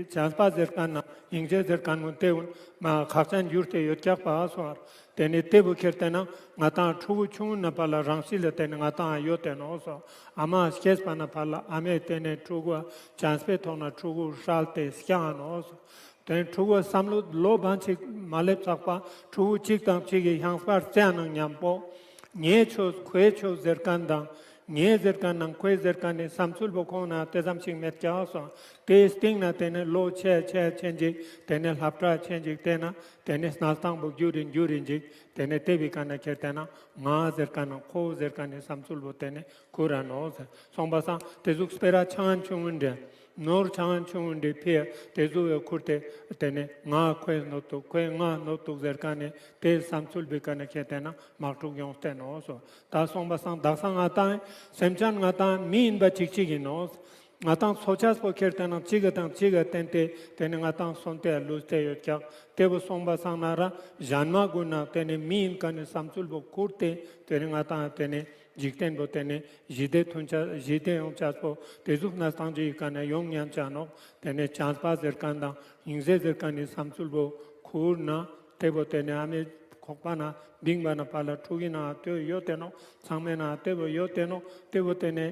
བྱམས་པ་ཟེར་ཁན་ནང་སྙིང་རྗེ་ཟེར་ཁན་གུན་ཏེ་གུན་མ་ཁག་ཅན་གྱུར་ཏེ་ཡོད་ཀྱག་པ་སོང་། ཏེ་ནེ་ཏེ་བོ་ཁྱེར་ཏེ་ན་ང་ཏང་ཕྲུ་གུ་ཆུང་ངུན་ནེ་ཕར་ལ་རང་ཤི་ལ་ཏེ་ནེ་ང་ཏང་ཡོད་དེ་ནོག་སོང་། ཨ་མ་སྐྱེས་པ་ནེ་ཕར་ལ་ཨ་མས་ཏེ་ནེ་ཕྲུ་གུ་བྱམས་པའི་ཐོག་ནེ་ཕྲུ་གུ་སྲལ་ཏེ་སྐྱངས་ནོག་སོང་། ཏེ་ནེ་ཕྲུ་གུ་སམ་བློ་ལོ་བན་ཅིག་མ་ལེབ་ཚག་པ་ཕྲུ་གུ་ཅིག་དང་ཅིག་གི་ཧང་སྤར་རྩེ་ནང་ཉམ་པོ་ངའི་ཆོས་ཁོའི་ཆོས་ཟེར་ཁན་དང་ངའི་ཟེར་ཁན་ནང་ཁོའི་ཟེར་ཁན་ནི་སམ་ཚུལ་བོ་ཁོང་ན་ཏེ་ཙམ་ཞིག་མེད་ཀྱག་སོང་། ཏེའི་སྟེང་ན་ཏེ་ནེ་ལོ་ཆེ་ཆེ་ཆེན་ཅིག་ཏེ་ནེ་སློབ་གྲྭ་ཆེན་ཅིག་ཏེ་ན་ཏེ་ནེ་གནས་སྟངས་པོ་འགྱུར་རིན་འགྱུར་རིན་ཅིག་ཏེ་ནེ་ཏེ་བོའི་ཀ་ནེ་ཁྱེར་ཏེ་ན་ང་ཟེར་ཁན་ནང་ཁོ་ཟེར་ཁན་ནི་སམ་ཚུལ་བོ་ཏེ་ནེ་ཁུར་ར་ནོག་ཟེར་སོང་པ་སང་ཏེ་ཟུག་སྤེ་ར་ཆང་ཆུང་ངུན་འདྲ་ནོར་ཆང་ཆུང་ངུན་འདྲ་ཕི་ཏེ་ཟུག་བོ་ཁུར་ཏེ་ཏེ་ནེ་ང་ཁོའི་ནོར་ཐུག་ཁོའི་ང་ནོར་ཐུག་ཟེར་ཁན་ནི་ཏེ་སམ་ཚུལ་བོའི་ཀ་ནེ་ཁྱེར་ཏེ་ན་དམག་འཁྲུག་ཡོང་སྟེ་ནོག་སོང་། ད་སོང་པ་སང་དག་ས་ང་ཏང་སེམས་ཅན་ང་ཏང་མི་ཨིན་པ་ཅིག་ཅིག་ཨིན་ནོག་ང་ཏང་སོ་ཆས་པོ་ཁྱེར་ཏེ་ན་ཅིག་ག་དང་ཅིག་ག་བརྟེན་ཏེ་ཏེ་ནེ་ང་ཏང་སོན་ཏེ་ལུས་ཏེ་ཡོད་ཀྱག་ཏེ་བོ་སོང་པ་སང་ན་ར་ཞན་མ་གུན་ན་ཏེ་ནེ་མི་ཨིན་ཁན་ནི་སམ་ཚུལ་བོ་ཁུར་ཏེ་ཏེ་ནེ་ང་ཏང་ཏེ་ནེ་འཇིག་རྟེན་པོ་ཏེ་ནེ་ཞི་བདེ་ཐོན་ཆ་ཞི་བདེ་ཡོང་ཆས་པོ་ཏེ་ཟུག་གནས་སྟངས་ཅིག་གི་ཀ་ནེ་ཡོང་ཉན་ཆ་ནོག་ཏེ་ནེ་བྱམས་པ་ཟེར་ཁན་དང་སྙིང་རྗེ་ཟེར་ཁན་ནི་སམ་ཚུལ་བོ་ཁུར་ན་ཏེ་བོ་ཏེ་ནེ་ཨ་མའི་ཁོག་པ་ན་བིང་བ་ན་ཕར་ལ་ཕྲུ་གུའི་ནང་ཏེ་བོ་ཡོད་དེ་ནོག་ཚང་མའི་ནང་ཏེ་བོ་ཡོད་དེ་ནོག་ཏེ་བོ་ཏེ་ནེ་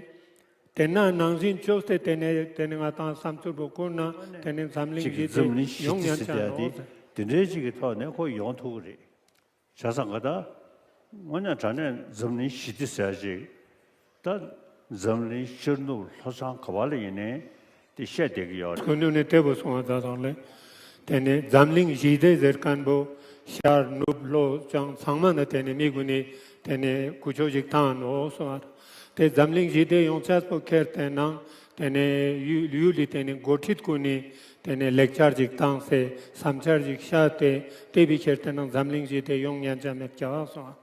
ཏེ་ན་ནང་བཞིན་ཅོས་ཏེ་ཏེ་ནེ་ཏེ་ནེ་ང་ཏང་སམ་ཚུལ་བོ་ཁུར་ན་ཏེ་ནེ་འཛམ་གླིང་ཞི་བདེ་ཡོང་ཉན་ཆ་ནོག་ཏེ་འདྲའི་ཅིག་གི་ཐོག་ནེ་ཁོ་ཡོང་ཐུབ་ཀྱི་རེད། བྱས་ཙང་ག་ད་དངོས་གནས་དྲང་གནས་འཛམ་གླིང་ཞི་བདེ་ཟེར་ཅིག་ད་འཛམ་གླིང་ཤར་ནུབ་ལྷོ་བྱང་ག་བ་ལ་ཡིན་ནའི་དེ་བཤད་བསྡད་ཀྱི་ཡོད་རེད། སྐུ་མདུན་ནི་ཏེ་བོ་གསུངས་པ་ད་དང་ལེ། ཏེ་ནེ་འཛམ་གླིང་ཞི་བདེ་ཟེར་ཁན་བོ་ཤར་ནུབ་ལྷོ་བྱང་ཚང་མ་ན་ཏེ་ནེ་མི་གུན་ནི་ཏེ་ནེ་གུ་ཆོ་ཞིག་ཏང་ནོག་སོང་བ། ཏེ་འཛམ་གླིང་ཞི་བདེ་ཡོང་ཆས་པོ་ཁྱེར་ཏེ་ན་ཏེ་ནེ་ཡུལ་ཡུལ་ལི་ཏེ་ནེ་འགོ་ཁྲིད་གུན་ནི་ཏེ་ནེ་ལེགས་ཆ་ཞིག་ཏང་སྟེ་སམ་འཆར་ཞིག་ཤད་དེ་ཏེ་བི་ཁྱེར་ཏེ་ན་འཛམ་གླིང་ཞི་བདེ་ཡོང་ཉན་ཆ་མེད་ཀྱག་སོང་བ།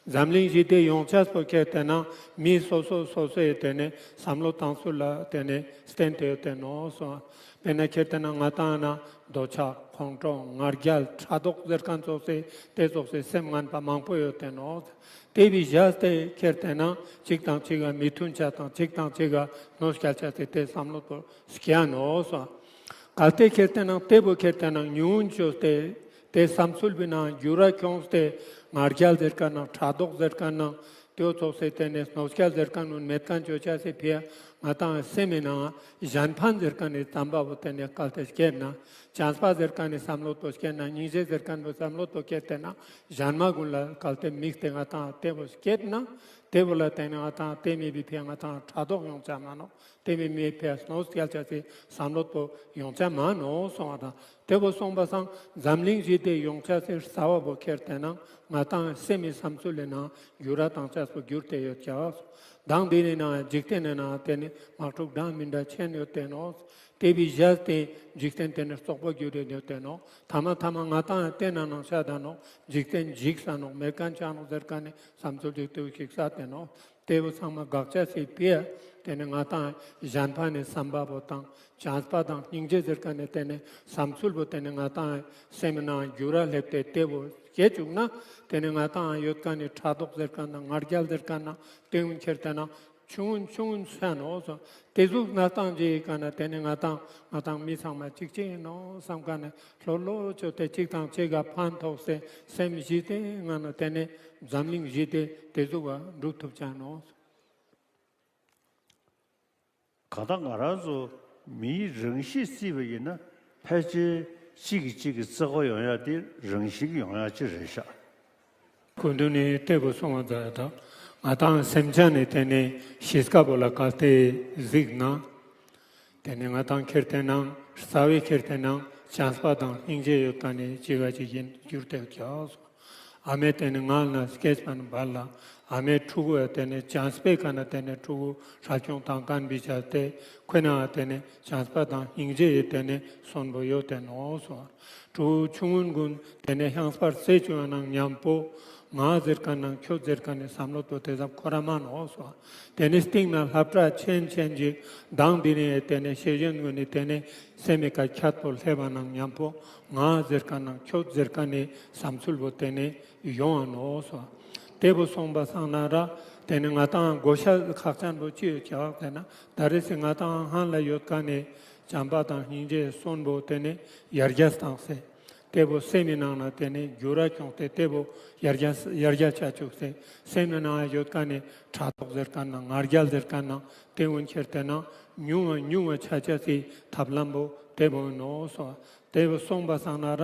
འཛམ་གླིང་ཞི་བདེ་ཡོང་ཆས་པོ་ཁྱེར་ཏེ་ན་མི་སོ་སོ་སོ་སོའི་ཏེ་ནེ་སམ་བློ་ཏང་ཚུལ་ལ་ཏེ་ནེ་བརྟེན་ཏེ་ཡོད་དེ་ནོག་སོང་བ། དཔེར་ན་ཁྱེར་ཏེ་ན་ང་ཏང་ན་འདོད་ཆགས་ཁོང་ཁྲོ་ང་རྒྱལ་ཕྲག་དོག་ཟེར་ཁན་ཙོགས་སི་ཏེ་ཙོགས་སི་སེམས་ངན་པ་མང་པོ་ཡོད་དེ་ནོག་ཏེ་བི་བཞག་སྟེ་ཁྱེར་ཏེ་ན་ཅིག་དང་ཅིག་ག་མི་མཐུན་ཆ་དང་ཅིག་དང་ཅིག་ག་གནོད་སྐྱལ་ཆ་སྟེ་ཏེ་སམ་བློ་ཏོ་སྐྱེ་ནོག་སོང་། གལ་ཏེ་ཁྱེར་ཏེ་ན་ཏེ་བོ་ཁྱེར་ཏེ་ན་ཉུང་ཅོས་ཏེ་ཏེ་སམ་ཚུལ་བི་ནང་འགྱུར་བ་ཁྱོངས་ཏེ་ང་རྒྱལ་ཟེར་ཁན་ནང་ཕྲག་དོག་ཟེར་ཁན་ནང་ཏེ་བོ་ཙོགས་སི་ཏེ་ནེ་གནོད་སྐྱལ་ཟེར་ཁན་ནང་མེད་ཁན་ཅོ་ཆ་སི་ཕི་ང་ཏང་སེམས་མི་ནང་གཞན་ཕན་ཟེར་ཁན་ནི་བསམ་པ་བོ་ཏེ་ནེ་གལ་ཏེ་སྐྱེས་ན་བྱམས་པ་ཟེར་ཁན་ནི་སམ་བློ་ཏོ་སྐྱེས་ན་སྙིང་རྗེ་ཟེར་ཁན་བོ་སམ་བློ་ཏོ་སྐྱེས་ཏེ་ན་གཞན་མ་གུན་ལ་གལ་ཏེ་དམིགས་ཏེ་ང་ཏང་ཏེ་བོ་སྐྱེས་ན་ ཏེ་བོ་ལ་ཏེ་ནེ་ང་ཏང་ཏེ་མེད་པའི་ཕིའ་ང་ཏང་ཕྲག་དོག་ཡོང་ཆ་མ་ནོག། ཏེ་མེད་པའི་ཕིའ་གནོད་སྐྱལ་ཆ་སི་བསམ་བློ་པོ་ཡོང་ཆ་མ་ནོག་གསུངས་པ་དང་། ཏེ་བོ་གསུངས་པ་སང་འཛམ་གླིང་ཞི་བདེ་ཡོང་ཆ་སི་རྩ་བ་བོ་ཁྱེར་ཏེ་ན་ང་ཏང་སེམས་སི་བསམ་ཚུལ་ལི་ནང་འགྱུར་བ་བཏང་ཆ་སི་འགྱུར་ཏེ་ཡོད་ཀྱག། མདང་འདི་ནི་ན་འཇིག་རྟེན་ནི་ནང་ཏེ་ནེ་དམག་འཁྲུག་འདྲ་མི་འདྲ་ཆེན་ཡོད་ཏེ་ནོག། ཏེ་བི་ཞག་སྟེ་འཇིག་རྟེན་ཏེ་ནེ་རྩོག་པོ་གྱུར་ཏེ་ཡོད་ཏེ་ནོག། ཐ་མ་ཐ་མ་ང་ཏང་ཏེ་ནང་ནང་ཆ་ད་ནོག། འཇིག་རྟེན་འཇིག་ས་ནོག། མེད་ཁན་ཆ་ནོག་ཟེར་ཁན་ནི་བསམ་ཚུལ་ཅིག་ཏུ་ཞིག་ས་ཏེ་ནོག། ཏེ་བོ་ཚང་མ་དགག་ཆ་སི་ཕིའ་ཏེ་ནེ་ང་ཏང་གཞན་ཕན་ནི་བསམ་པ་བོ་དང་བྱམས་པ་དང་སྙིང་རྗེ་ཟེར་ཁན་ནི་ཏེ་ནེ་བསམ་ཚུལ་བོ་ཏེ་ནེ་ང་ཏང་སེམས་ནང་འགྱུར་བ་སླེབས་ཏེ་ཏེ་བོ་སྐྱེ་བཅུག་ན་ཏེ་ནེ་ང་ཏང་ཡོད་ཁན་ནི་ཕྲག་དོག་ཟེར་ཁན་ནང་ང་རྒྱལ་ཟེར་ཁན་ནང་ཏེ་བོ་ཁྱེར་ཏེ་ན་ཆུང་ངུན་ཆུང་ངུན་ས་ནོག་སོ། ཏེ་ཟུག་ན་སྟངས་ཅིག་ག་ན་ཏེ་ནེ་ང་ཏང་ང་ཏང་མི་ཚང་མ་ཅིག་ཅིག་ཨིན་ནོག་བསམ་ཁན་ནི་ལྷོད་ལྷོད་ཅོས་ཏེ་ཅིག་དང་ཅིག་ག་ཕན་ཐོགས་སེ་སེམས་ཞི་བདེ་ངང་ནེ་ཏེ་ནེ་འཛམ་གླིང་ཞི་བདེ་ཏེ་ཟུག་ག་འགྲུབ་ཐུབ་ཆ་ནོག། གང་ལྟར་ང་རང་ཚོ་མིའི་རང་གཤིས་བརྩིས་པ་ཡིན་ན་ཕལ་ཆེར་གཅིག་གིས་གཅིག་གི་བརྩེ་བ་ཡོང་ཡ་དེ་རང་བཞིན་གྱིས་ཡོང་ཡ་ཅིག་རེད་ཤག། སྐུ་མདུན་ནི་ཏེ་བོ་གསུངས་པ་མཛད་དོ། ང་ཏང་སེམས་ཅན་ནི་ཏེ་ནེ་གཤིས་ཀ་བོ་ལ་གལ་ཏེ་གཟིགས་ན། ཏེ་ནེ་ང་ཏང་ཁྱེར་ཏེ་ན་རྩ་བའི་ཁྱེར་ཏེ་ན་བྱམས་པ་དང་སྙིང་རྗེ་ཡོད་ཁན་ནི་ཅིག་ག་ཅིག་ཨིན་གྱུར་ཏེ་ཡོད་ཀྱག། ཨ་མའི་ཏེ་ནེ་མངལ་ནེ་སྐྱེས་པ་ནེ་བར་ལ་ཨ་མའི་ཕྲུ་གུའ་ཏེ་ནེ་བྱམས་པའི་ཀ་ནེ་ཏེ་ནེ་ཕྲུ་གུ་རབ་བྱུང་དང་ཁན་བི་ཆ་སྟེ་ཁོ་ན་ཏེ་ནེ་བྱམས་པ་དང་སྙིང་རྗེ་ཡི་ཏེ་ནེ་སོན་པོ་ཡོད་ཏེ་ནོག་སོ། ཕྲུ་གུ་ཆུང་ངུན་གུན་ཏེ་ནེ་ཧང་སྤར་རྩེ་ཅུང་ནང་ཉམ་པོ་ང་ཟེར་ཁན་ནང་ཁྱོད་ཟེར་ཁན་ནི་བསམ་བློ་ཏོ་ཏེ་ཙམ་འཁོར་ར་མ་ནོག་སོ། ཏེ་ནེ་སྟིང་ནེ་སློབ་གྲྭ་ཆེན་ཆེན་ཅིག་མདང་འདི་ནེ་ཏེ་ནེ་ཤེས་ཡོན་གུན་ནི་ཏེ་ནེ་སེམས་མི་ཀ་ཁྱད་པོ་སླེབས་པ་ནང་ཉམ་པོ་ང་ཟེར་ཁན་ནང་ཁྱོད་ཟེར་ཁན་ནི་བསམ་ཚུལ་བོ་ཏེ་ནེ་ཡོང་བ་ནོག་སོ། ཏེ་བོ་སོང་པ་སང་ན་ར་ཏེ་ནེ་ང་ཏང་གོ་ཤ་ཁག་ཅན་བོ་ཅི་ཡོད་ཀྱག་ཟེར་ན་ད་རེས་སི་ང་ཏང་ཧན་ལ་ཡོད་ཁན་ནི་བྱམས་པ་དང་སྙིང་རྗེ་སོན་པོ་ཏེ་ནེ་ཡར་རྒྱས་བཏང་སེ། ཏེ་བོ་སེམས་མི་ནང་ན་ཏེ་ནེ་འགྱུར་བ་ཁྱོངས་ཏེ་ཏེ་བོ་ཡར་རྒྱས་ཡར་རྒྱས་ཆ་བཅུག་སེ་སེམས་མི་ནང་ཡོད་ཁན་ནི་ཕྲག་དོག་ཟེར་ཁན་ནང་ང་རྒྱལ་ཟེར་ཁན་ནང་ཏེ་བོ་ཁྱེར་ཏེ་ན་ཉུང་བ་ཉུང་བ་ཆ་ཆ་སི་ཐབས་ལམ་བོ་ཏེ་བོ་ནོག་སོ། ཏེ་བོ་སོང་པ་སང་ན་ར་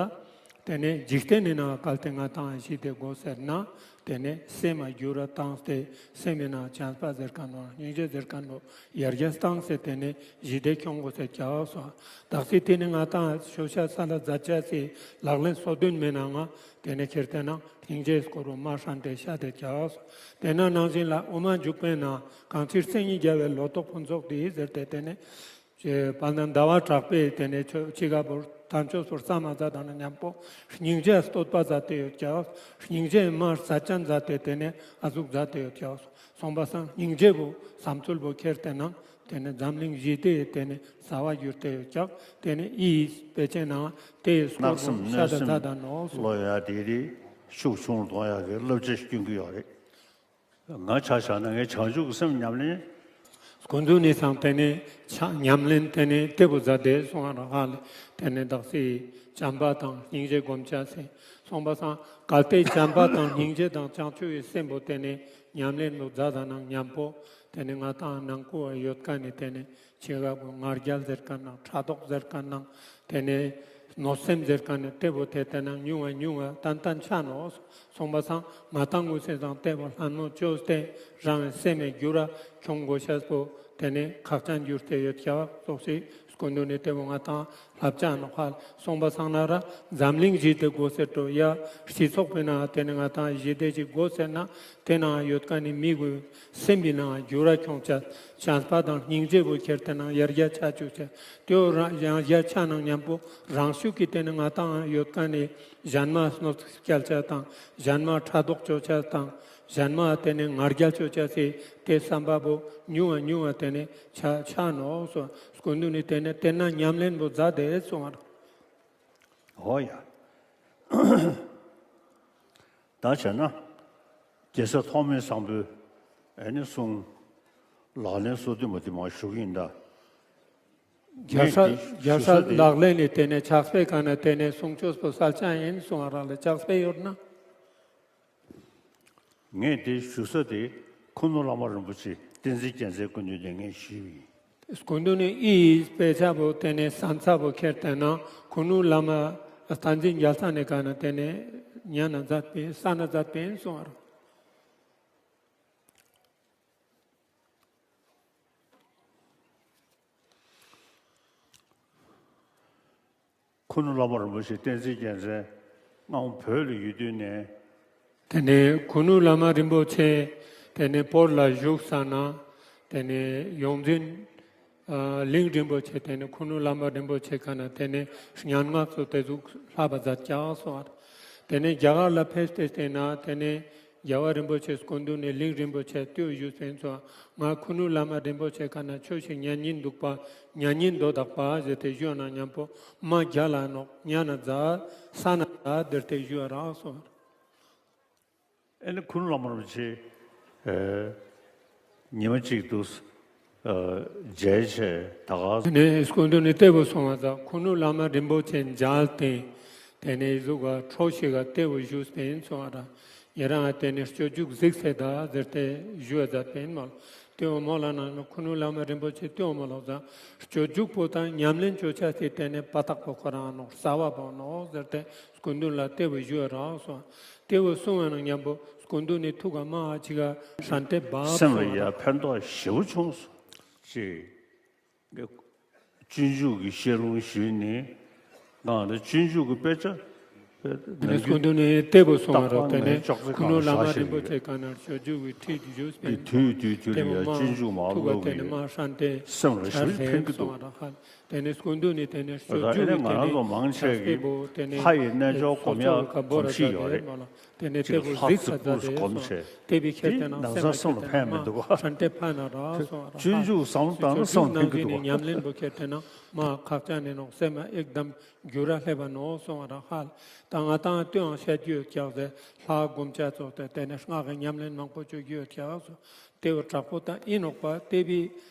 ཏེ་ནེ་འཇིག་རྟེན་ནི་ནང་གལ་ཏེ་ང་ཏང་ཞི་བདེ་དགོས་ཟེར་ན་ཏེ་ནེ་སེམས་མ་འགྱུར་བ་བཏང་སྟེ་སེམས་མི་ནང་བྱམས་པ་ཟེར་ཁན་ནོག་སྙིང་རྗེ་ཟེར་ཁན་ནོག་ཡར་རྒྱས་བཏང་སྟེ་ཏེ་ནེ་ཞི་བདེ་ཁྱོང་དགོས་ཟེར་ཀྱག་སོ། ད་ག་སི་ཏེ་ནེ་ང་ཏང་ཤོ་ཤ་ས་ལ་མཛད་ཆ་སི་ལག་ལེན་སོ་བདུན་མའི་ནང་ང་ཏེ་ནེ་ཁྱེར་ཏེ་ན་སྙིང་རྗེ་སྐོར་བོ་མ་ཧྲན་ཏེ་ཤད་དེ་ཀྱག་སོ། ཏེ་ན་ནང་བཞིན་ལ་དབུ་མ་འཇུག་པའི་ནང་གང་ཕྱིར་མཚན་ཉིད་རྒྱལ་བའི་ལོ་ཏོག་ཕུན་ཚོགས་འདི་ཟེར་ཏེ་ཏེ་ནེ་དཔལ་ལྡན་ཟླ་བ་གྲགས་པས་ཏེ་ནེ་ཆོས་ཅི་ག་བོར་དམ་ཆོས་པོ་རྩ་མ་མཛད་དང་ན་ཉམ་པོ་སྙིང་རྗེ་བསྟོད་པ་མཛད་དེ་ཡོད་ཀྱག། སྙིང་རྗེ་མ་རྩ་ཅན་མཛད་དེ་ཏེ་ནེ་ཨ་ཟུག་མཛད་དེ་ཡོད་ཀྱག། སོང་པ་སང་སྙིང་རྗེ་བོ་བསམ་ཚུལ་བོ་ཁྱེར་ཏེ་ན་ཏེ་ནེ་འཛམ་གླིང་ཞི་བདེ་ཏེ་ནེ་རྩ་བ་གྱུར་ཏེ་ཡོད་ཀྱག། ཏེ་ནེ་ཨི་དཔེ་ཆའི་ནང་ཏེ་སྐོར་བོ་ཤད་དེ་མཛད་དང་ནོག་སོ། ལོ་ཡ་དེ་རིགས་ཤུགས་ཆུང་གཏོང་ཡག་གི་བསླབ་བྱ་སྐྱོན་གྱི་ཡོད་རེད། ང་ཆ་བཞག་ན་ངའི་བྱང་ཆུབ་ཀྱི་སེམས་ཉམས་ལེན། སྐུ་མདུན་ནི་སང་ཏེ་ནེ་ཆ་ཉམས་ལེན་ཏེ་ནེ་ཏེ་བོ་མཛད་དེ་སོང་བ་རང་ཧ་ལས་ཏེ་ནེ་དག་སི་བྱམས་པ་དང་སྙིང་རྗེ་སྒོམ་ཆ་སེ་སོང་པ་སང་གལ་ཏེ་བྱམས་པ་དང་སྙིང་རྗེ་དང་བྱང་ཆུབ་ཀྱི་སེམས་པོ་ཏེ་ནེ་ཉམས་ལེན་བོ་མཛད་དང་ན་ཉམ་པོ་ཏེ་ནེ་ང་ཏང་ནང་ཁུལ་ཡོད་ཁན་ནི་ཏེ་ནེ་ཆེ་ག་བོ་ང་རྒྱལ་ཟེར་ཁན་ནང་ཕྲག་དོག་ཟེར་ཁན་ནང་ཏེ་ནེ་གནོད་སེམས་ཟེར་ཁན་ནི་ཏེ་བོ་ཏེ་ཏེ་ནང་ཉུང་བ་ཉུང་བ་ཏན་ཏན་ཆ་ནོག་སོང་པ་སང་ང་ཏང་ངོས་སེ་སང་ཏེ་བོ་ལྷན་མོ་ཅོས་ཏེ་རང་སེམས་མི་འགྱུར་བ་ཁྱོང་དགོས་ཤེས་པོ་ཏེ་ནེ་ཁག་ཅན་གྱུར་ཏེ་ཡོད་ཀྱག་སོགས་སི་སྐུ་མདུན་ནི་ཏེ་བོ་ང་ཏང་ལབ་ཅ་ནོག་ཧ་སོང་པ་སང་ན་ར་འཛམ་གླིང་ཞི་བདེ་དགོས་ཟེར་ཏོ་ཡ་སྤྱི་ཚོགས་པའི་ནང་ཏེ་ནེ་ང་ཏང་ཞི་བདེ་ཅིག་དགོས་ཟེར་ན་ཏེ་ནང་ཡོད་ཁན་ནི་མི་གུན་སེམས་པའི་ནང་འགྱུར་བ་ཁྱོང་ཆ་བྱམས་པ་དང་སྙིང་རྗེ་བོ་ཁྱེར་ཏེ་ནང་ཡར་རྒྱས་ཆ་བཅུག་ཆ་ཏེ་བོ་རང་ཡང་རྒྱས་ཆ་ནང་ཉམ་པོ་རང་ཤུགས་ཀྱིས་ཏེ་ནེ་ང་ཏང་ཡོད་ཁན་ནི་གཞན་མ་གནོད་སྐྱལ་ཆ་དང་གཞན་མ་ཕྲག་དོག་ཅོ་ཆ་དང་གཞན་མ་ཏེ་ནེ་ང་རྒྱལ་ཅོ་ཆ་སི་ཏེ་བསམ་པ་བོ་ཉུང་བ་ཉུང་བ་ཏེ་ནེ་ཆ་ཆ་ནོག་སོ། སྐུ་མདུན་ནི་ཏེ་ནེ་ཏེ་ན་ཉམས་ལེན་བོ་མཛད་དེ་སོང་བ། འོ་ཡ། ད་བྱས་ན་རྒྱལ་སྲས་ཐོགས་མེད་བཟང་པོའི་ཨེ་ནི་གསུང་ལག་ལེན་སོ་བདུན་པོ་དེ་མར་ཞུ་གི་ཡིན་ད། རྒྱལ་སྲས་ངས་དེ་རྒྱལ་སྲས་ཞུ་ས་དེ་ལག་ལེན་ནི་ཏེ་ནེ་ཕྱག་དཔེ་ཀ་ནེ་ཏེ་ནེ་གསུང་ཆོས་པོ་གསལ་ཆ་ཡིན་གསུང་བ་རང་ལ་ཕྱག་དཔེ་ཡོད་ན། ངས་དེ་ཞུ་ས་དེ་ཁུ་ནུ་བླ་མ་རིན་པོ་ཆེ་བསྟན་འཛིན་རྒྱལ་མཚན་སྐུ་མདུན་དེ་ངས་ཞུས་པ་ཡིན། སྐུ་མདུན་ནི་ཨི་དཔེ་ཆ་བོ་ཏེ་ནེ་ས་མཚམས་བོ་ཁྱེར་ཏེ་ན་ཁུ་ནུ་བླ་མ་བསྟན་འཛིན་རྒྱལ་མཚན་ནི་ཀ་ནེ་ཏེ་ནེ་ཉན་ན་མཛད་པིན་ས་ན་མཛད་པིན་གསུང་བ་རང་། ཁུ་ནུ་བླ་མ་རིན་པོ་ཆེ་བསྟན་འཛིན་རྒྱལ་མཚན་སྔ་མོ་བོད་ལ་ཡོད་དུས་ནས། ཏེ་ནེ་ཁུ་ནུ་བླ་མ་རིན་པོ་ཆེ་ཏེ་ནེ་བོད་ལ་བཞུགས་ས་ན་ཏེ་ནེ་ཡོངས་འཛིན་ཨ་གླིང་རིན་པོ་ཆེ་ཏེ་ནེ་ཁུ་ནུ་བླ་མ་རིན་པོ་ཆེ་ཀ་ནེ་ཏེ་ནེ་སྙན་ངག་ཚོ་ཏེ་ཟུག་ལྷབ་པ་མཛད་ཀྱག་སོང་བ། ཏེ་ནེ་རྒྱ་གར་ལ་ཕེབས་ཏེ་ཏེ་ན་ཏེ་ནེ་རྒྱལ་བ་རིན་པོ་ཆེ་སྐུ་མདུན་ནེ་གླིང་རིན་པོ་ཆེ་ལྟོས་ཞུས་པིན་སོང་བ། ང་ཁུ་ནུ་བླ་མ་རིན་པོ་ཆེ་ཀ་ནེ་ཆོས་ཤིག་ཉན་ཉིན་འདུག་པ་ཉན་ཉིན་འདོད་དག་པ་ཟེར་ཏེ་ཞུས་ན་མཉམ་པོ་མ་རྒྱལ་ལ་ནོག་ཉན་ན་མཛད་ས་ན་མཛད་ཟེར་ཏེ་ཞུས་རག་སོང་བ། ཨེ་ནི་ཁུ་ནུ་བླ་མ་རིན་པོ་ཆེ་ཨེ་ཉི་མ་གཅིག་ཏུ་ཨེ་མཇལ་ཆེ་ད་ག། ཏེ་ནེ་སྐུ་མདུན་ནི་ཏེ་བོ་སོང་བ་ཙ་ཁུ་ནུ་བླ་མ་རིན་པོ་ཆེ་མཇལ་ཏེ་ཏེ་ནེ་ཟུག་ག་ཁྲོ་ཞིག་ག་ཏེ་བོ་ཞུས་པིན་སོང་བ་ར། ཉེ་རང་ཏེ་ནེ་སྤྱོད་འཇུག་གཟིགས་སེ་ད་ཟེར་ཏེ་ཞུས་པ་མཛད་པིན་མོལ། ཏེ་བོ་མོལ་ན་ཁུ་ནུ་བླ་མ་རིན་པོ་ཆེ་ཏེ་བོ་མོལ་ལོ་ཙ་སྤྱོད་འཇུག་པོ་དང་ཉམས་ལེན་ཅོ་ཆ་སི་ཏེ་ནེ་པ་ཏག་པོ་ཁོ་རང་ནོག་རྩ་བ་པོ་ནོག་ཟེར་ཏེ་སྐུ་མདུན་ལ་ཏེ་བོ་ཞུས་རག་སོང་། ཏེ་བོ་གསུང་བ་ན་མཉམ་པོ་སྐུ་མདུན་ནི་ཐུགས་ཀ་མ་ཨ་ཅིག་ག་ཧྲན་ཏེ་བབས་སེམས་ལ་སོང་ཡ་ཕན་ཐོགས་ཞེ་པོ་བྱུང་སོང་། ཅེས་སྤྱོད་འཇུག་གི་བཤད་ལུང་ཞུས་ནས་ང་ལ་སྤྱོད་འཇུག་གི་དཔེ་ཆ་ཏེ་ནེ་སྐུ་མདུན་ནི་ཏེ་བོ་གསུང་བ་རག་ཏེ་ནེ་ཁུ་ནུ་བླ་མ་རིན་པོ་ཆེ་ཀ་ནེ་སྤྱོད་འཇུག་གི་ཁྲིད་ཞུས་པིན། དུས་དུས་དུས་ལ་ཡ་སྤྱོད་འཇུག་མ་ཏེ་བོ་ལོག་མ་གི་ཧྲན་ཏེ་སེམས་ལ་ཞེ་པོ་ཕན་གི་འདུག། ཏེ་ནེ་སྐུ་མདུན་ནི་ཏེ་ནེ་སྤྱོད་འཇུག་གི་ཏེ་ནེ་ཕྱག་དཔེ་བོ་ཏེ་ནེ་ལྷ་ཡི་རྣལ་འབྱོར་སྒོམ་ཡག་གོམས་གཤིས་ཡོད་རེད། ཏེ་ནེ་ཏེ་བོ་གཟིགས་ས་མཛད་དེ་སོང་། ཏེ་བི་ཁྱེར་ཏེ་ན་སེམས་ལ་ཏེ་ནེ་མ་ཧྲན་ཏེ་ཕན་ན་རག་སོང་། སྤྱོད་འཇུག་བསམ་བློ་བཏང་ན་སེམས་ལ་ཕན་གི་འདུག། ཉམས་ལེན་པོ་ཁྱེར་ཏེ་ན་མ་ཁག་ཅན་ནི་ནོག་སེམས་ལ་ཨེག་དམ་འགྱུར་ར་སླེབས་པ་ནོག་སོང་བ་རག་ཧ་ལ། ད་ང་ཏང་ལྟོས་ཡང་བཤད་རྒྱུ་ཡོད་ཀྱག་ཟེར་ལྷ་སྒོམ་ཆ་ཙོགས་ཏེ་ཏེ་ནེ་སྔགས་ཀྱི་ཉམས་ལེན་མང་པོ་ཅོ་རྒྱུ་ཡོད་ཀྱག་སོང་། ཏེ་བོ་དྲག་པོ་དང་ཨིན་ནོག་པ་ཏེ་བི་